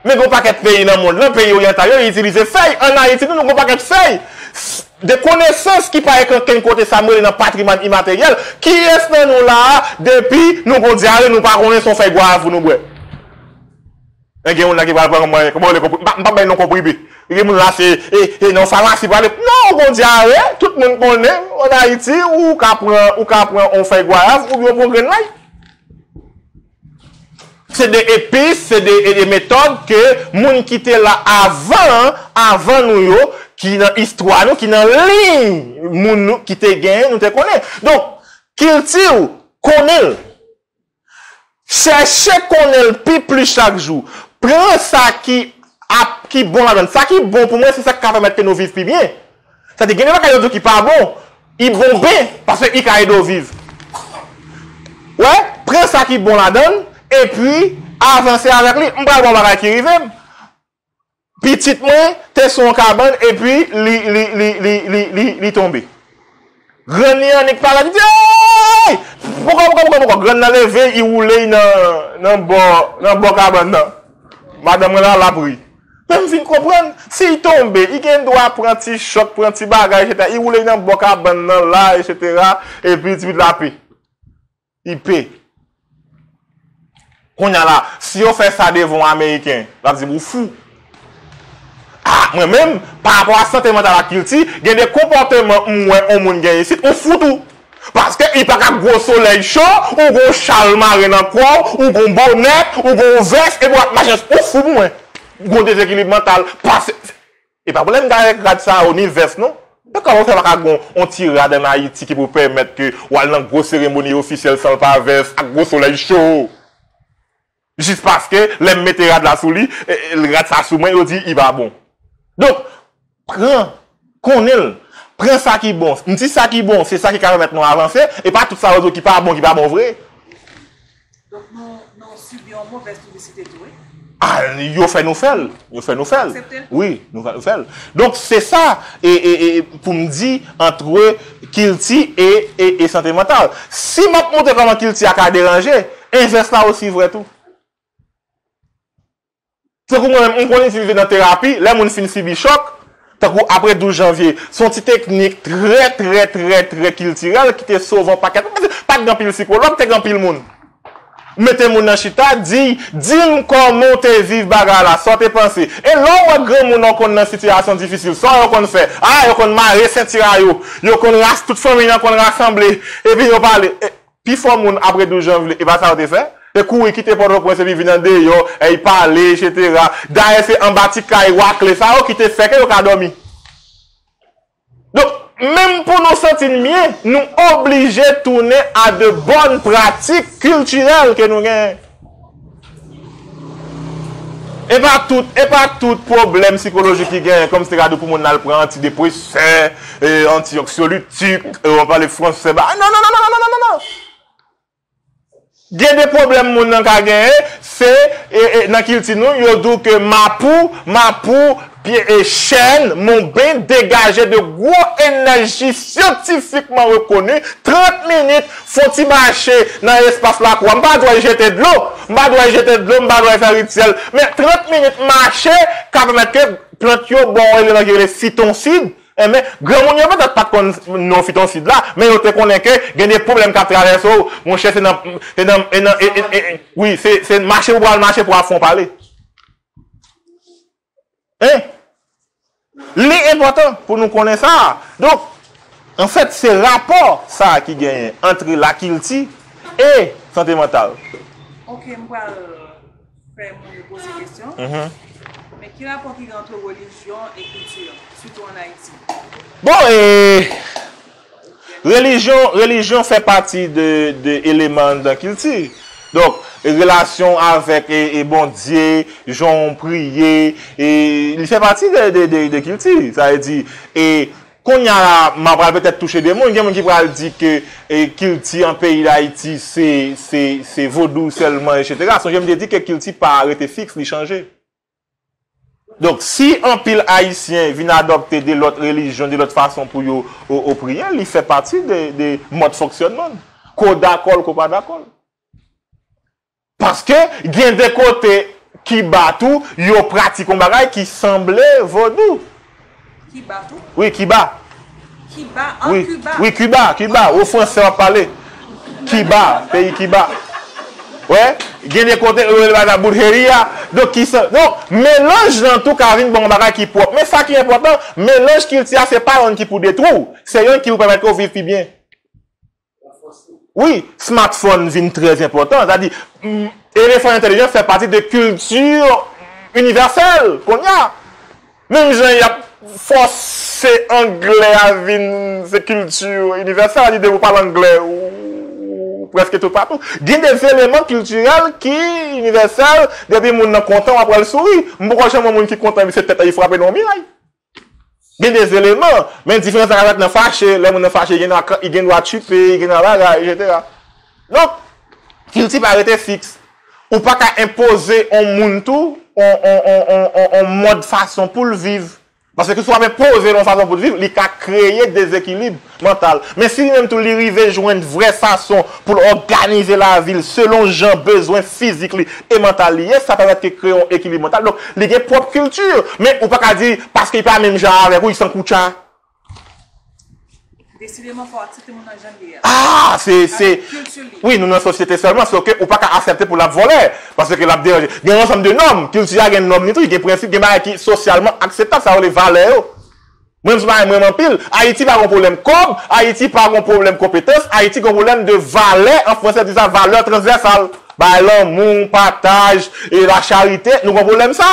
Men gen yon pakèt peyi nan monn lan, peyi oryantal yo, yo itilize fèy. Ann Ayiti, nou, nou gen yon pakèt fèy. S-, de konesans ki pa gen ankenn kote, sa m rele nan patrimwàn imateryèl. Kiyès nan nou la a, depi nou gon dyare, nou pa konnen se yon fèy gwayav pou nou bwè? Men gen moun la ki pral pran mwen, kòman w rele, konpri-, m pa, m pa bay non konprime. Gen moun la se, e, e nan famasi prale. Non, ou gon dyare, tout moun konnen, ann Ayiti, ou ka pran, ou ka pran yon fèy gwayav, oubyen w pran yon grenn lay. Se de epis, se de, e, de metòd ke moun ki te la avan, avan nou yo, ki nan istwa nou, ki nan liy moun nou, ki te genyen, nou te konnen. Donk, kilti w, konnen l. Chèche konnen l pi plis chak jou. Pran sa ki ap, ki bon ladan l. Sa ki bon pou mwen, se sa k ka pèmèt ke nou viv pi byen. Sa di, gen de bagay yo di w ki pa bon. I bon ben, paske i ka ede w viv. Wè, pran sa ki bon ladan l, epi avanse avèk li. M pral ba w bagay ki rive m. Pitit mwen te sou yon kabann, epi li, li, li, li, li, li, li tonbe. Grann li annik parèt, li di, "Ey! Poko, poko, poko, poko." Grann nan leve, i woule nan, nan bò, nan bò kabann nan. Madanm mwen la, l ap ri. Men m vin konprann, si l tonbe, i gen dwa pran ti chòk, pran ti bagay, etsetera. I woule nan bò kabann nan la, etsetera. Epi ti pitit la pe. I pe. Kounye a la, si yo fè sa devan yon Ameriken, l ap di m ou fou. Ah, mwen menm, pa rapò a sante mantal ak kilti, gen de konpòteman m wè yon moun gen isit, ou fou tou. Paske i pa ka gwo solèy cho, ou gon chal mare nan kò w, ou gon bonè, ou gon vès, epi w ap mache, ou fou pou mwen. Gon dezekilib mantal, pase. E pa pwoblèm gade rad sa yo, ni vès non. Men kòman w fè pa ka gon on ti rad ann Ayiti ki pou pèmèt ke w al nan gwo seremoni ofisyèl san l pa vès ak gwo solèy cho? Jis paske lè m mete rad la sou li, e, e, rad sa sou mwen, yo di i pa bon. Donk, pran, konnen l. Pran sa ki bon. M di sa ki bon, se sa ki ka pèmèt nou avanse, e pa tout sa yo di ki pa bon, ki pa bon vre. Donk nou, nou sibi yon movèz piblisite tou, wi. Ah, yo fè nou fè l. Yo fè nou fè l. Aksepte l? Wi, nou fè, nou fè l. Donk, se sa, e, e, e, pou m di, antre kilti e, e, e sante mantal. Si m ap montre kòman kilti a ka deranje, envès la osi vrè tou. Tankou mwen menm, m konn itilize nan terapi, lè moun fin sibi chòk, tankou apre douz janvye, se yon ti teknik trè, trè, trè, trè kiltirèl ki te sove yon pakèt. Pa t gen anpil sikològ, te gen anpil moun. Mete moun nan chita, di, di m kòman w te viv bagay la, sa w te panse. E lè w wè granmoun nan konn nan sitiyasyon difisil, sa yo konn fè? Ah, yo konn mare senti a yo, yo konn ras, tout fanmi an konn rasanble, epi yo pale. E, Pifò moun apre douz janvye, e pa sa yo te fè? Te kouri kite Pòtoprens epi vin andeyò, e y pale, etsetera. Dayè, se anba ti kay wakle sa yo ki te fè ke yo ka dòmi. Donk, menm pou nou santi n byen, nou oblije tounen a de bòn pratik kiltirèl ke nou genyen. E pa tout, e pa tout pwoblèm sikolojik ki genyen, kòm si te ka di pou moun nan al pran antidepresè, e, antianksiolitik, e, w ap pale fransè, ba, non, non, non. Gen de pwoblèm moun nan ka genyen, se, e, e, nan kilti nou, yo di w ke mapou, mapou, pye, e, chèn, monben, degaje de gwo enèji syantifikman rekoni, trant minit, fè yon ti mache nan espas lakou a. M pa di w al jete dlo, m pa di w al jete dlo, m pa di w al fè rityèl, men trant minit mache ka pèmèt ke plant yo ba w yon eleman ki rele fitonsid, Enben, granmoun yo petèt pa t konn non fitonsid la, men yo te konnen ke gen de pwoblèm k ap travèse w, monchè, se nan, se nan, e nan, e, e, e, e, wi, se, se mache pou pral mache pou ap fè w pale. Hein? Li enpòtan pou nou konnen sa. Donk, anfèt, se rapò sa ki genyen ant lakilti e sante mantal. Ok, m pral fè moun yo poze kesyon. Mhm. Men ki rapò ki gen ant relijyon e kilti, sitou ann Ayiti? Bon, e, relijyon, relijyon fè pati de, de eleman anndan kilti. Donk, relasyon avèk, e, e Bondye, jan w priye, e li fè pati de, de, de, de kilti. Sa vle di, e, Kounye a la, m a pral petèt touche de moun. Gen moun ki pral di ke, e, kilti an peyi Dayiti, se, se, se vodou sèlman, etsetera. Sonje m te di ke kilti pa rete fiks, li chanje. Donk, si anpil Ayisyen vin adopte de lòt relijyon, de lòt fason pou yo, o, o priye, li fè pati de, de mòd fonksyònman n. Ke w dakò l, ke w pa dakò l. Paske gen de kote Kiba tou, yo pratike yon bagay ki sanble vodou. Kiba tou? Wi, Kiba. Kiba, an Wi, Kiba? Wi, Kiba, Kiba. O fransè w ap pale. Kiba, peyi Kiba. Wè, gen de kote yo rele bagay la brujeria. Donk, ki sa, donk, melanj lan tou ka vin ba w yon bagay ki pwòp. Men sa ki enpòtan, melanj kilti a, se pa yonn ki pou detwi w. Se yonn ki pou pèmèt ke w viv pi byen. Wi, smartphone vin trè enpòtan. Sa di, mm, elefan entèlijan fè pati de kilti inivèsèl kounye a. Menm jan y ap fòse anglè a vin se kilti inivèsèl, sa di depi w pale anglè, ou, ou prèske toupatou. Gen de eleman kiltirèl ki inivèsèl, depi moun nan kontan, w ap wè l souri. M poko janm wè moun ki kontan, epi se tèt li frape nan yon miray. Gen de eleman, men diferans la ka fèt nan fache, lè moun nan fache, li gen dwa, li gen dwa tchipe, li gen dwa bagay, etsetera. Donk, kilti pa rete fiks. Ou pa ka enpoze on moun tou, on, on, on, on, on, on mòd fason pou l viv. Paske si w ap enpoze l on fason pou l viv, li ka kreye dezekilib mantal. Men si li menm tou li rive jwenn vrè fason pou l òganize lavi l selon jan bezwen fizik li e mantal li ye, sa pèmèt ke kreye yon ekilib mantal. Donk, li gen pwòp kilti, men ou pa ka di paske li pa menm jan avèk ou, li sankoutcha. Desideman, fò w aksepte moun nan jan l ye a. Ah, se, se, wi, nou nan sosyete sèlman, sòf ke ou pa ka aksepte pou l ap vòlè, paske l ap deranje. Gen yon ansanm de nòm, kilti a gen nòm li tou, gen prensip, gen bagay ki sosyalman akseptab, sa yo rele valè yo. Mwen menm, se bagay mwen renmen anpil. Ayiti pa gon pwoblèm kòb, Ayiti pa gon pwoblèm konpetans, Ayiti gon pwoblèm de valè, an fransè di sa, valè transvèsal. Bay lanmou, pataj, e la charite, nou gon pwoblèm sa.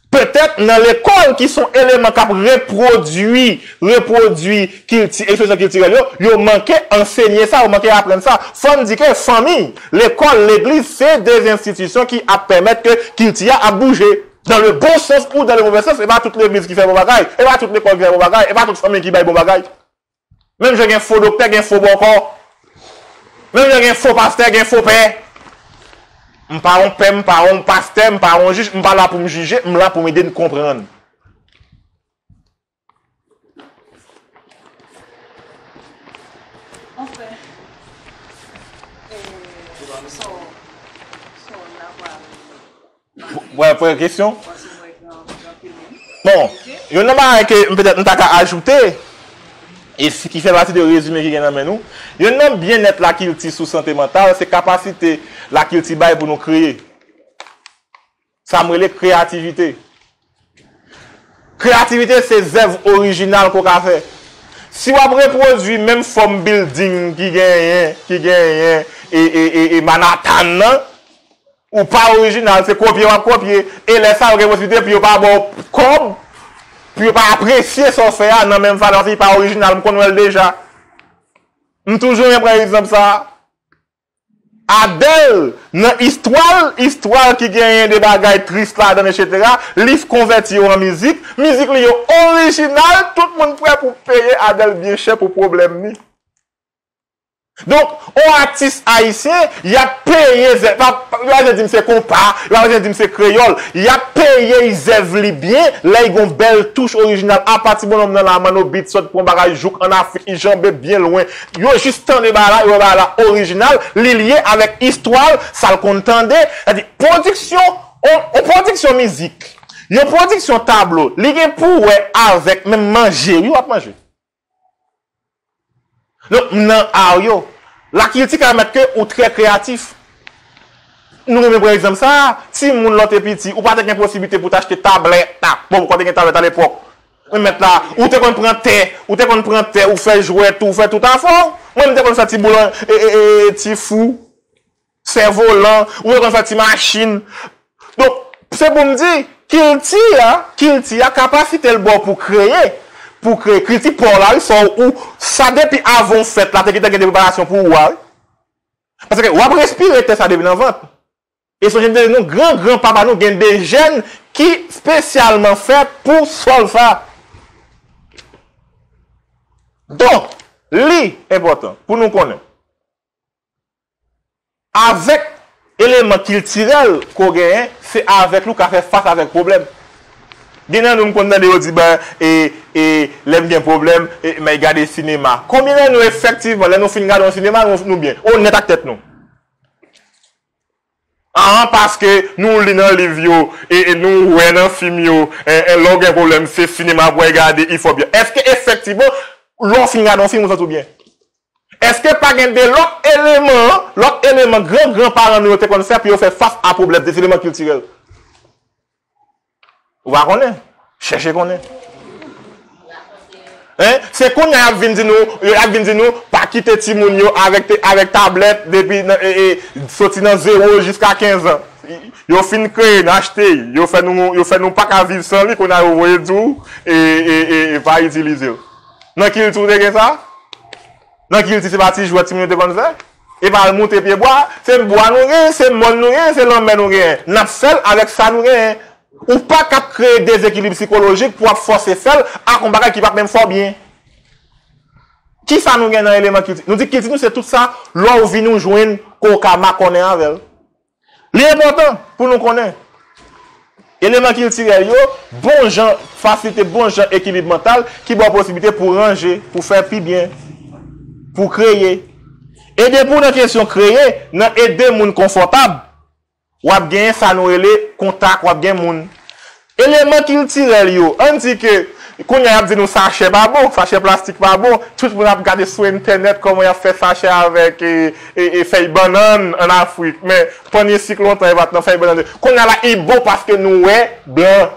Petèt nan lekòl ki se yon eleman k ap repwodui, repwodui kilti, ekspresyon kiltirèl yo, yo manke ansenye sa, yo manke aprann sa. Fò n di ke fanmi, lekòl, legliz, se de enstitisyon ki ap pèmèt ke kilti a ap bouje. Dans le bon sens ou dans le mauvais sens, e pa tout legliz ki fè bon bagay, e pa tout lekòl ki fè bon bagay, e pa tout fanmi ki bay bon bagay. Menm jan gen fo doktè, gen fo bòkò. Menm jan gen fo pastè, gen fo pè. M pa yon pè, m pa yon pastè, m pa yon jij, m pa la pou m jije, m la pou m ede n konprann. Anfen, e, so, so, n ap Wè, premye kesyon. Bon, youn nan bagay ke m petèt m ta ka ajoute, e si ki fè pati de rezime ki gen nan men nou, youn nan byennèt lakilti sou sante mantal, se kapasite lakilti bay pou nou kreye. Sa m rele kreyativite. Kreyativite se zèv orijinal ke w ka fè. Si w ap repwodui menm fòm bilding ki genyen, ki genyen, e, e, e, e Manhattan nan, ou pa orijinal, se kopye w ap kopye. E lè sa yo gen posiblite pou yo pa ba w kòb, pou yo pa apresye sa w fè a nan menm valè, paske li pa orijinal, m konn wè l deja. M toujou renmen pran egzanp sa a. Adele, nan istwa l, istwa l ki genyen de bagay tris ladan l, etsetera, li konvèti yo an mizik, mizik li yo orijinal, tout moun prè pou peye Adele byen chè pou pwoblèm li. Donk, on atis ayisyen, y ap peye zèv, pa, pa, yo pa bezwen di m se konpa, yo pa bezwen di m se kreyòl, y ap peye zèv li byen, lè y gon bèl touch orijinal, apa ti bonnonm nan la, Manno Beat sot pran bagay jouk ann Afrik, li janbe byen lwen. Yo jis tande bagay la, yo wè bagay la orijinal, li lye avèk istwa l, sa l konn tande, sètadi pwodiksyon, on, on pwodiksyon mizik, yon pwodiksyon tablo, li gen pou wè avèk menm manje, wi, w ap manje. Donk, m nan ar yo. Lakilti ka pèmèt ke ou trè kreyatif. Nou renmen pran egzanp sa a, timoun lè w te piti, ou pa te gen posiblite pou w t achte tablèt la. Bon, ou pa te gen tablèt alepòk. Men mèt la, ou te konn pran tè, ou te konn pran tè, ou fè jwèt, ou fè tout afè w. Mwen, m te konn fè ti boul an, e, e, e, ti fou. Sèvolan, ou te konn fè ti machin. Donk, se pou m di, kilti a, kilti a, kapasite l ba w pou kreye, pou kreye, kilti pa w la, wi, fò ou, sa depi avan w fèt la, te gentan gen de preparasyon pou ou a, wi. Paske w ap respire tè sa depi nan vant. E sonje m te di nou, gran, gran papa nou gen de jèn ki espesyalman fèt pou sòl sa. Donk, li enpòtan pou nou konnen. Avèk eleman kiltirèl ke w genyen, se avèk li w ka fè fas avèk pwoblèm. Gen nan nou m konn tande yo di, ben, e, e, lè m gen pwoblèm, e, m al gade sinema. Konbyen nan nou efektivman, lè nou fin gade yon sinema, nou, nou byen? Onèt ak tèt nou. An, paske nou li nan liv yo, e, e nou wè nan fim yo, e, e, lè w gen pwoblèm, se sinema pou w al gade, il faut bien. Èske efektivman, lè w fin gade yon fim, ou santi w byen? Èske pa gen de lòt eleman, lòt eleman gran gran paran nou yo te konn fè pou yo fè fas a pwoblèm, de eleman kiltirèl? Ou pa konnen? Chèche konnen. Hein? Se kounye a y ap vin di nou, y ap vin di nou, pa kite timoun yo avèk te, avèk tablèt depi nan, e, e, soti nan zewo jiska kenz an. Yo fin kreye, n achte, yo fè nou, yo fè nou pa ka viv san li, kounye a yo voye di w, e, e, e, e pa itilize l. Nan kilti w te gen sa? Nan kilti se pa ti jwèt timoun yo te konn fè? E pa al moute pye bwa, se bwa nou genyen, se mòn nou genyen, se lanmè nou genyen. N ap fè l avèk sa nou genyen. Ou pa ka ap kreye dezekilib sikolojik pou w ap fòse fè l ak yon bagay ki p ap menm fè w byen. Kisa nou gen nan eleman kilti? Nou di kilti nou se tout sa, lè w vin ou jwenn ke w ka makonnen avè l. Li enpòtan pou nou konnen eleman kiltirèl yo, bon jan, fasilite bon jan ekilib mantal ki ba w posiblite pou ranje, pou fè pi byen, pou kreye. E depi w nan kesyon kreye, nan ede moun konfòtab, w ap genyen sa nou rele kontak, w ap gen moun. Eleman kiltirèl yo, ann di ke kounye a y ap di nou sachè pa bon, sachè plastik pa bon, tout moun ap gade sou entènèt kòman y ap fè sachè avèk e, e, e fèy bannann ann Afrik, men pannye sik lontan e pa t nan fèy bannann. Kounye a la, li bon paske nou wè blan.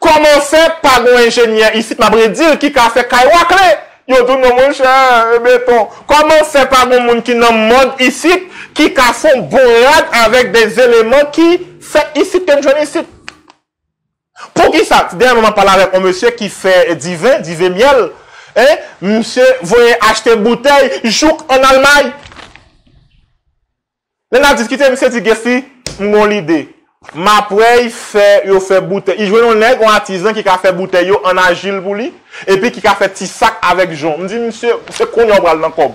Kòman fè pa gon enjenyè isit, m ap redi l, ki ka fè kay wakle? Yo di w non, monchè, e beton. Kòman fè pa gon moun ki nan mòd isit, ki ka fè yon bon rad avèk de eleman ki fèt isit, ke n jwenn isit? Poukisa? Dènyèman, m ap pale avèk yon mesye ki fè diven, diven myèl. Hein? Misye voye achte boutèy jouk ann Almay. Lè n ap diskite, misye di, Guessy, m gon lide. M ap wè y fè yo fè boutèy. Li jwenn yon nèg, yon atizan ki ka fè boutèy yo ann ajil pou li, epi ki ka fè ti sak avèk jon. M di, misye, se kounye a w pral nan kòb.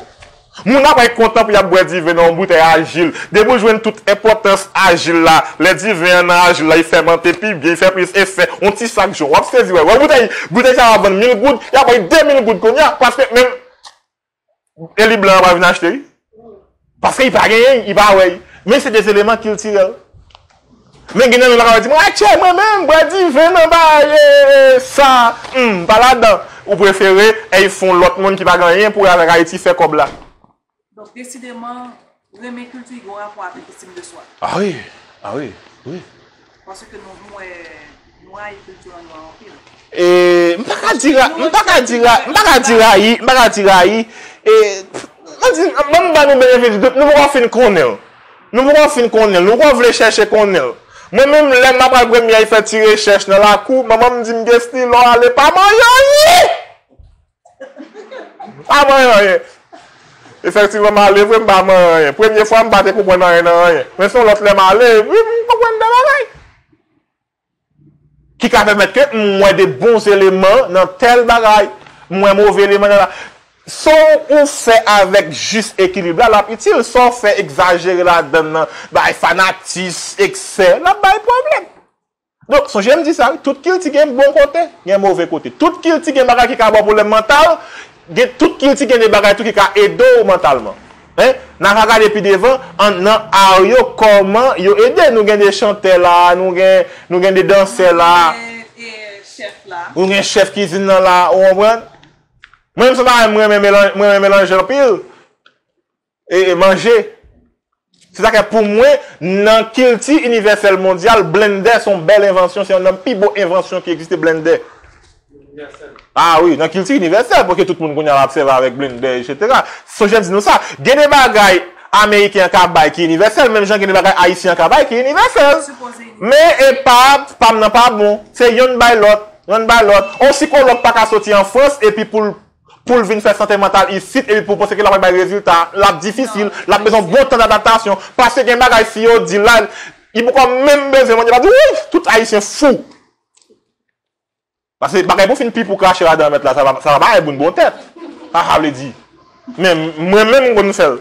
Moun ap wè kontan pou y ap bwè diven nan yon boutèy ajil. Depi w jwenn tout enpòtans ajil la, lè diven an nan ajil la, li fèmante pi byen, li fè plis efè, yon ti sak jon. W ap sezi wè. Wè boutèy, boutèy sa a vann mil goud, y ap bay de mil goud kounye a, paske menm E li blan an pa vin achte, wi. Paske li pa genyen, li pa wè. Men se de eleman kiltirèl. Men gen nan nou la ka di, mwen atchè, mwen menm, bwè diven nan bagay, e, e, sa, hmm, pa ladan. Ou prefere, e, fè yon lòt moun ki pa gen anyen pou wè avèk Ayiti fè kòb la. Donk, desideman, renmen kilti gen yon rapò avèk estim de swa. Ah wi, ah wi, wi. Paske nou, nou wè, nou rayi kilti an nou an anpil. E, m pa ka di ra-, m pa ka di ra-, m pa ka di rayi, m pa ka di rayi. E, m di, ban m ba nou benefit di dout, nou poko fin konnen l. Nou poko fin konnen l, nou poko vle chèche konnen l. Mwen menm, lè m apral premye al fè ti rechèch nan lakou, manman m di m, Guessy, lè w ale pa manyen anyen! Pa manyen anyen. Efektivman, m ale vre, m pa manyen anyen. Premye fwa, m pa te konprann anyen nan anyen. Men se yon lòt lè m ale, wi, m konprann de bagay. Ki ka pèmèt ke m wè de bon eleman nan tèl bagay, m wè move eleman nan la. Sa w fè avèk jis ekilib la, l ap itil. Sa w fè egzajere ladan l nan, bay fanatis, eksè, l ap bay pwoblèm. Donk, sonje m di sa, wi, tout kilti gen bon kote, gen move kote. Tout kilti gen bagay ki ka ba w pwoblèm mantal, gen, tout kilti gen de bagay tou ki ka ede w mantalman. Hein? N a ka gade pi devan, an, nan ar yo, kòman yo ede. Nou gen de chantè la, nou gen, nou gen de dansè la. Nou gen, e, chèf la. Nou gen chèf kizin nan la, ou konprann? Mwen menm, se bagay mwen renmen melan-, mwen renmen melanje anpil. E, e manje. Se sa k fè pou mwen, nan kilti inivèsèl mondyal, blendè se yon bèl envansyon, se youn nan pi bon envansyon ki egziste, blendè. Ah wi, nan kilti inivèsèl, paske tout moun kounye a ap sèvi avèk blendè, etsetera. Sonje m di nou sa, gen de bagay Ameriken an ka bay ki inivèsèl, menm jan gen de bagay Ayisyen an ka bay ki inivèsèl. Men e pa, pa m nan pa bon. Se youn bay lòt, youn bay lòt. On sikològ pa ka soti an Frans epi pou l pou l vin fè sante mantal isit, epi pou w panse ke l ap bay rezilta, l ap difisil, l ap bezwen bon tan dadaptasyon. Paske gen bagay, si yo di l la, li poko menm bezwen manje, l ap di, wi, tout Ayisyen fou. Paske bagay pou fin pi pou krache ladan mèt la, sa pa, sa pa bay moun bon tèt. Sa sa vle di. Men mwen menm, m konn fè l.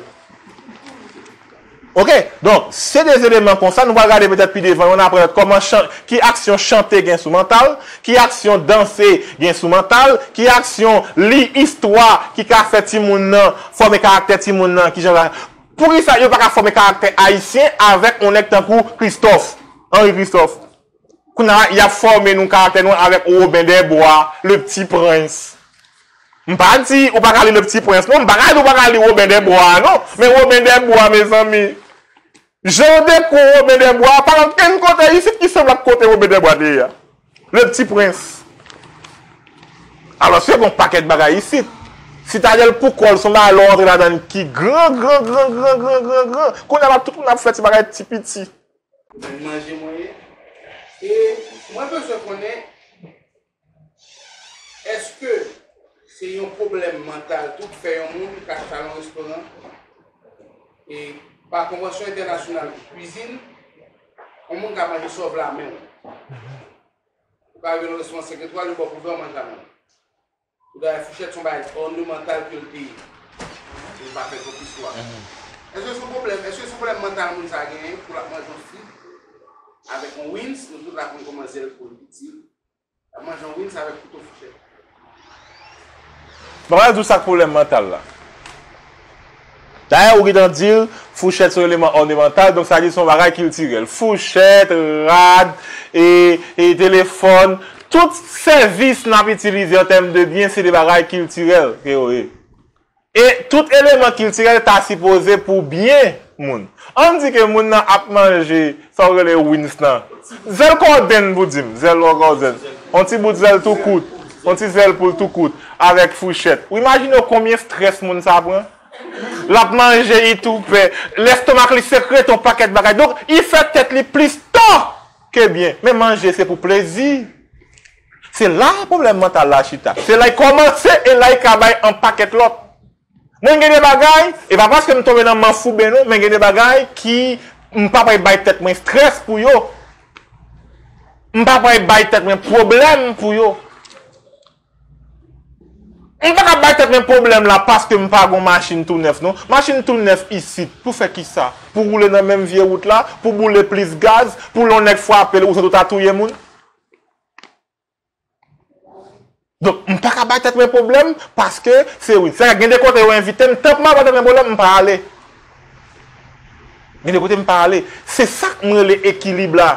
Oke, donk, se de eleman konsa, nou pral gade petèt pi devan, nou aprann kòman chan-, ki aksyon chante gen sou mantal, ki aksyon danse gen sou mantal, ki aksyon li istwa ki ka fè timoun nan, fòme karaktè timoun nan, kijan la. Poukisa yo pa ka fòme karaktè ayisyen avèk yon nèg tankou Christophe, Henri Christophe? Kounye a, y ap fòme nou karaktè nou avèk Robin des Bois, Le Petit Prince. M pa di ou pa ka li Le Petit Prince, non. M pa ka di ou pa ka li Robin des Bois, non. Men Robin des Bois, mezanmi. Jan yo dekri Robin des Bois, pa nan kenn kote isit ki sanble ak kote Robin des Bois te ye a. Le Petit Prince. Alòske gen yon pakèt bagay isit. Sitadèl pou kò l, se yon bagay lè w antre ladan l ki gran, gran, gran. Kounye a la, tout moun ap fè ti bagay ti piti. Manje mwen ye. E mwen bezwen konnen, èske se yon pwoblèm mantal tou k fè yon moun ka chita nan yon restoran e pa konvansyon entènasyonal pou kwizin, Yon moun ka manje sa w vle a men w. Ou ka rive nan restoran senk etwal, yo ba w pou vè, w manje a men w. Ou dayè fouchèt se yon bagay ònemantal ke l te ye. Li pa fèt pou istwa. Èske se yon pwoblèm? Èske se yon pwoblèm mantal moun sa genyen pou l ap manje yon frit avèk yon wins? Nou tout la konn kòman zèl pou l piti. L ap manje yon wins avèk kouto fouchèt. Bon, mwen di w sa k pwoblèm mantal la. Dayè, ou gentan di l, fouchèt se yon eleman ònemantal, donk sa di se yon bagay kiltirèl. Fouchèt, rad, e, e telefòn, tout sèvis n ap itilize an tèm de byen, se de bagay kiltirèl ke yo ye. E tout eleman kiltirèl ta sipoze pou byen moun. Ann di ke moun nan ap manje sa w rele wins lan. Zèl kòdenn pou di m, zèl kòdenn. Yon ti bout zèl tou kout, yon ti zèl poul tou kout, avèk fouchèt. Ou imajine w konbyen strès moun sa pran? L ap manje, li tou pè. Lèstomak li sekrete yon pakèt bagay. Donk, li fè tèt li plis tò ke byen. Men manje se pou plezi. Se la pwoblèm mantal la chita. Se la l kòmanse e la l ka bay yon pakèt lòt. Mwen gen de bagay, e pa paske m tonbe nan manfouben non, men gen de bagay ki m pa pral bay tèt mwen strès pou yo. M pa pral bay tèt mwen pwoblèm pou yo. M pa ka bay tèt mwen pwoblèm la paske m pa gon machin tou nèf non. Machin tou nèf isit, pou fè kisa? Pou woule nan menm vye wout la, pou boule plis gaz, pou lè yon nèg frape l, ou santi w ta touye moun? Donk, m pa ka bay tèt mwen pwoblèm paske se wi. Sa gen de kote yo envite m, tank m pa bay tèt mwen pwoblèm, m pa ale. Gen de kote m pa ale. Se sa k m rele ekilib la.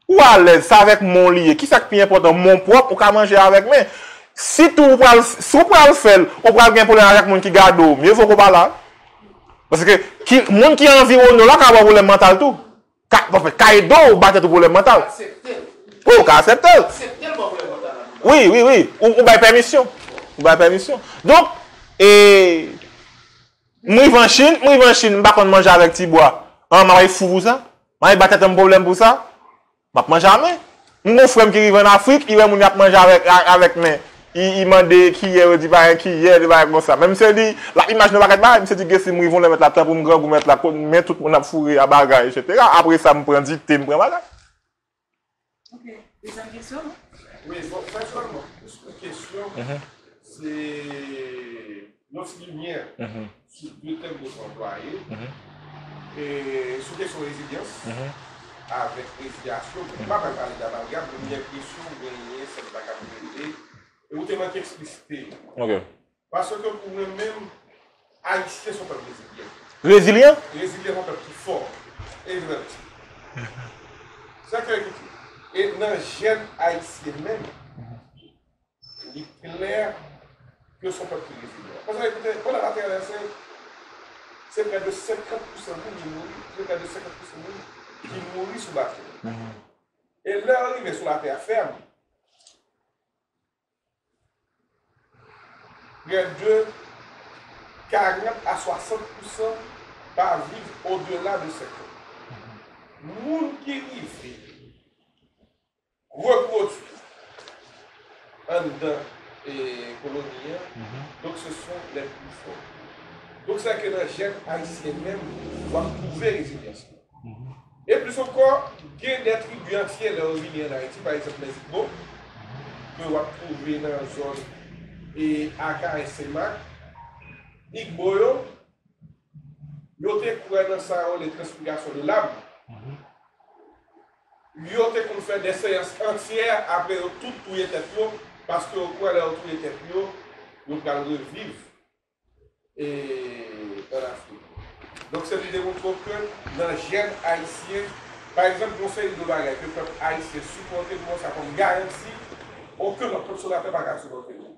Ou alèz, sa avèk men w li ye. Kisa k pi enpòtan? Men w pwòp, ou ka manje avèk men. Si tou ou pral, si w pral fè l, ou pral gen pwoblèm avèk moun ki gade w, mye vo ke w pa la. Paske ki, moun ki anviwonnen w la ka ba w pwoblèm mantal tou. Ka, bon, ka ede w ba tèt ou pwoblèm mantal. Wi, ou ka aksepte l. Wi, wi, wi. Ou, ou bay pèmisyon. Ou bay pèmisyon. Donk, e, m rive an Chin, m rive an Chin, m pa konn manje avèk ti bwa. An, m ap fou pou sa? M ap ba tèt mwen pwoblèm pou sa? M ap manje a men. M gon frè m ki rive ann Afrik, li wè moun y ap manje avèk, a, avèk men. Li, li mande kiyè, yo di pa gen kiyè, de bagay konsa. Men misye di, l ap imajine yon pakèt bagay, misye di, "Gesi, m rive yon lè mèt la, tan pou m grangou mèt la, men tout moun ap foure a bagay, etsetera." Apre sa, m pran dikte, m pran bagay. Ok, dezyèm kesyon. Wi, bon, pèsonèlman, plis ke kesyon, se yon ti limyè sou de tèm ke w anplwaye. E sou kesyon rezilyans avèk rezilyasyon, m pa pral pale damalgam, men m gen enpresyon ou genyen sèten bagay k ap rele, e ou te manke eksplisite yo. Ok. Paske pou mwen menm, Ayisyen se yon pèp rezilyan. Rezilyan? Rezilyan, se yon pèp ki fò. E jwenn. Sa k fè ki di, e nan jèn ayisyen menm, li klè ke se yon pèp ki rezilyan. Paske, ekoute, pandan latè a vèse, se prè de senkant pousan moun ki mouri, se prè de senkant pousan moun ki mouri sou bato. E lè yo rive sou latè a fèm, prè de karant a swasant pousan pa viv odela de senkant. Moun ki rive repwodui anndan, e, koloni an, donk, ce sont les plus forts. Donk, sa ke nan jèn ayisyen menm, w ap twouve rezilyans lan. E plis ankò, gen de tribi antye, lè yo vini ann Ayiti, pa egzanp, Lèzigbo, ke w ap twouve nan zòn, e, Akayè, Senmak, Igbo yo, yo te kwè nan sa yo rele transfigration de l'âme. Yo te konn fè de seyans antyè, apre yo tout touye tèt yo, paske yo kwè lè yo touye tèt yo, yo pral reviv, e, ann Afrik. Donk, se pou te montre w ke nan jèn ayisyen, pa egzanp, gon seri de bagay ke pèp ayisyen sipòte, pran sa kòm garanti, okenn lòt pèp sou latè pa ka sipòte yo.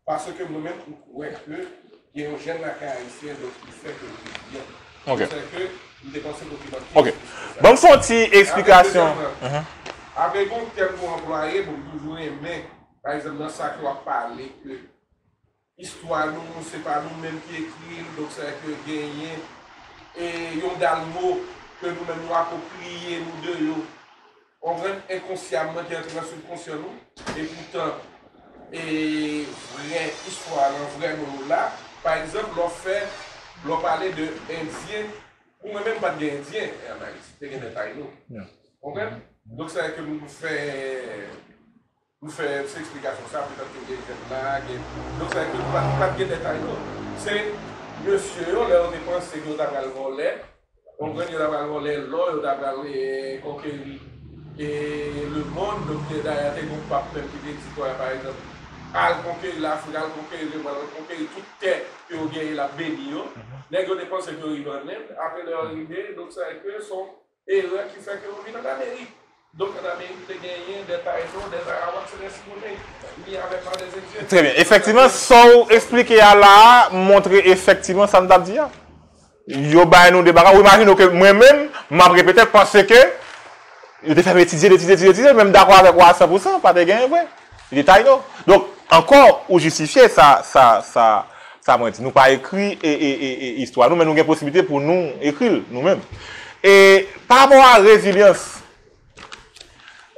Paske mwen menm, m kwè ke gen yon jèn lakay ayisyen, donk, ki fè ke m te byen. Ok. Ki fè ke m te panse ke w te manke. Ok. Ban m fè yon ti eksplikasyon. Apre, dezyèmman, apre, gon tèm pou anplwaye, bon, m toujou renmen, pa egzanp, nan sa ke w ap pale, ke istwa nou, se pa nou menm ki ekri l, donk, sa vle di ke genyen, e, yon dal mo ke nou menm nou apwopriye nou de yo. Konprann, enkonsyaman ki antre nan sibkonsyan nou, e poutan, e vrè istwa lan, vrè non yo la. Pa egzanp, lè w fè, lè w pale de Endyen, Pou mwen menm, pa t gen Endyen an Ayiti, te gen de Tayno. Konprann? Donk, sa vle di ke m fè, m fè ti eksplikasyon sa, petèt ke gen jèn la, gen, donk, sa vle di ke pa, pa t gen de Tayno. Se mesye yo, lè yo te panse ke yo ta pral vòlè, konprann, yo ta pral vòlè lò, yo ta pral, eh, konkeri, eh, lemonn. Donk, dayè, te gen yon pap menm ki te di, pa egzanp, al konkeri Lafrik, al konkeri lemonn, al konkeri tout tè ke yo genyen, l ap beni yo. Nèg yo te panse ke yo rive ann End, apre lè yo rive, donk sa vle di ke se yon erè ki fè ke yo vin ann Amerik. Donk ann Amerik te genyen de Tayno, de Arawak, se de Simone, ni avèk pa de Endyen. Trè byen. Efektivman, sa w eksplike a la a montre efektivman sa m t ap di a. Yo bay nou de bagay. Ou imajine w ke mwen menm, m ap repete l paske yo te fè m etidye, etidye, etidye, etidye, men m dakò avèk ou a san pou san, pa te genyen vre. Li te Tayno. Donk, ankò, ou jistifye sa, sa, sa, sa mwen di. Nou pa ekri e, e, e, e, istwa nou, men nou gen posiblite pou nou ekri l nou menm. E pa rapò a rezilyans,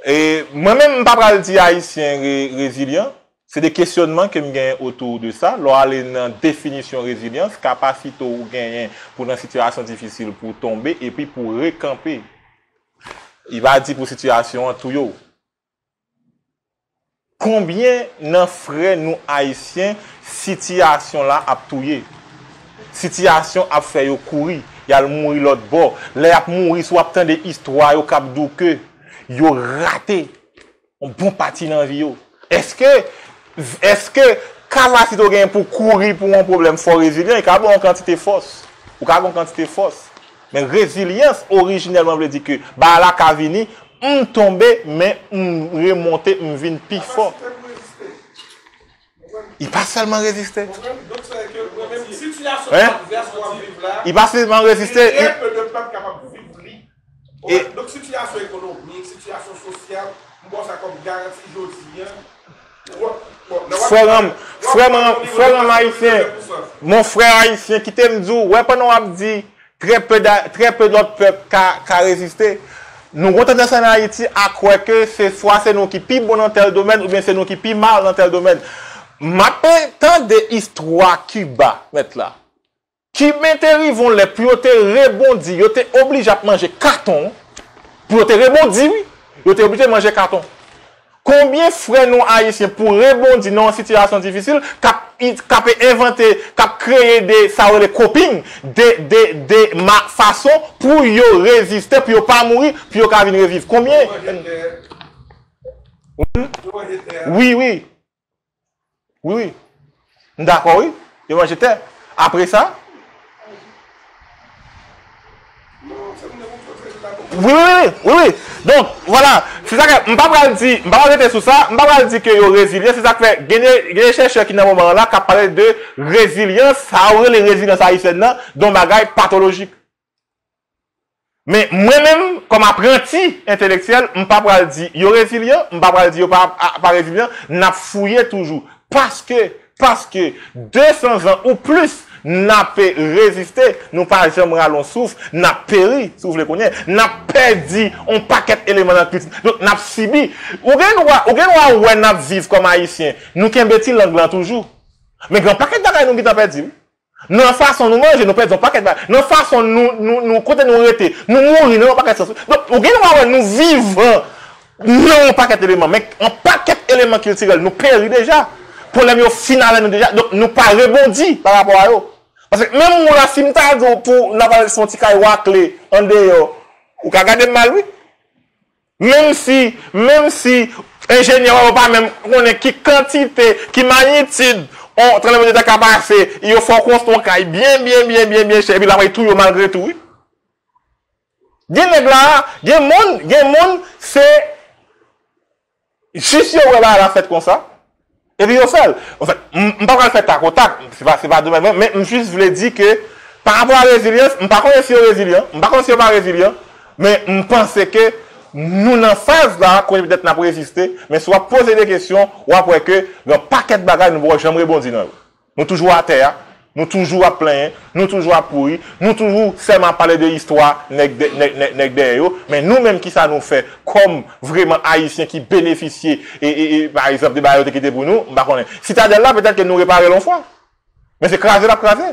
e mwen menm, m pa pral di Ayisyen re, rezilyan. Se de kesyònman ke m genyen otou de sa. Lè w ale nan definisyon rezilyans, kapasite w genyen pou nan sitiyasyon difisil pou w tonbe epi pou w rekanpe. Li pa di pou sitiyasyon an touye w. Konbyen nan frè nou ayisyen sitiyasyon la ap touye? Sitiyasyon ap fè yo kouri, y al mouri lòt bò. Lè y ap mouri, si w ap tande istwa yo k ap di w ke yo rate yon bon pati nan vi yo. Èske, èske kapasite w genyen pou kouri pou yon pwoblèm fè w rezilyan, li ka ba w yon kantite fòs. Ou ka gen yon kantite fòs. Men rezilyans orijinèlman vle di ke bagay la ka vini, m tonbe, men m remonte, m vin pi fò. Li pa sèlman reziste. Hein? Li pa sèlman reziste. Li, Donk, sitiyasyon ekonomik, sitiyasyon sosyal, m ba w sa kòm garanti jodi a. Frè m, frè m, frè m ayisyen, mon frè ayisyen, kite m di w, wè, pandan w ap di, très peu d'a-, très peu d'autres peuples ka, ka reziste. Nou gen tandans ann Ayiti a kwè ke se swa se nou ki pi bon nan tèl domèn, oubyen se nou ki pi mal nan tèl domèn. M ap tande istwa Kiba, mèt la. Kiben te rive yon lè pou yo te rebondi, yo te oblije ap manje katon, pou yo te rebondi, wi, yo te oblije manje katon. Konbyen frè nou ayisyen pou rebondi nan yon sitiyasyon difisil, k ap, k ap envante, k ap kreye de, sa yo rele coping, de, de, de ma-, fason pou yo reziste, pou yo pa mouri, pou yo ka vin reviv? Konbyen? Wi, wi. Wi, wi. M dakò, wi. Yo manje tè. Apre sa? Wi, wi, wi, wi, wi. Donk, vwala. Se sa ke m pa pral di, m pa pral rete sou sa, m pa pral di ke yo rezilyan. Se sa k fè, gen de, gen de chèchè ki nan moman an la k ap pale de rezilyans, sa yo rele rezilyans ayisyèn nan, de yon bagay patolojik. Men mwen menm, kòm apranti entelektyèl, m pa pral di yo rezilyan, m pa pral di yo pa, a, pa rezilyan, n ap fouye toujou. Paske, paske de san zan ou plis, n ape reziste, nou pa janm rale yon souf, n ap peri, si w vle konnen, n ap pèdi yon pakèt eleman nan kilti. Donk, n ap sibi. Ou gen dwa, ou gen dwa wè n ap viv kòm Ayisyen, nou kenbe ti lang lan toujou. Men gen yon pakèt bagay nou gentan pèdi, wi. Nan fason nou manje, nou pèdi yon pakèt bagay. Nan fason nou, nou, nou, kote nou rete, nou mouri nan yon pakèt sans. Donk, ou gen dwa wè nou vivan nan yon pakèt eleman, men yon pakèt eleman kiltirèl, nou peri deja. Pwoblèm yo fin avè nou deja. Donk, nou pa rebondi pa rapò a yo. Paske menm ou la, si m ta di w pou n ap al fè yon ti kay wakle andeyò, ou ka gade m mal, wi. Menm si, menm si enjenyè yo pa menm konnen ki kantite, ki manyitid yon tranblemanntè ka pase, yo fè w konstwi yon kay byen, byen, byen, byen, byen chè, epi l ap touye w malgre tou, wi. Gen nèg la, gen moun, gen moun, se jis yo wè bagay la fèt konsa. Epi yo fè l. Anfèt, m, m pa pral fè takotak, se pa, se pa domèn mwen, men m jis vle di ke, pa rapò a rezilyans, m pa konnen si yo rezilyan, m pa konnen si yo pa rezilyan, men m panse ke nou nan faz la, kote petèt n ap reziste, men si w ap poze de kesyon, w ap wè ke gen yon pakèt bagay nou poko janm rebondi nan yo. Nou toujou atè a, nou toujou ap plenyen, nou toujou ap kouri, nou toujou sèlman ap pale de istwa nèg dè-, nèg, nèg, nèg dèyè yo, men nou menm, kisa nou fè kòm vrèman Ayisyen ki benefisye, e, e, e, pa egzanp, de bagay yo te kite pou nou, m pa konnen. Sitadèl la, petèt ke nou repare l yon fwa. Men se kraze l ap kraze.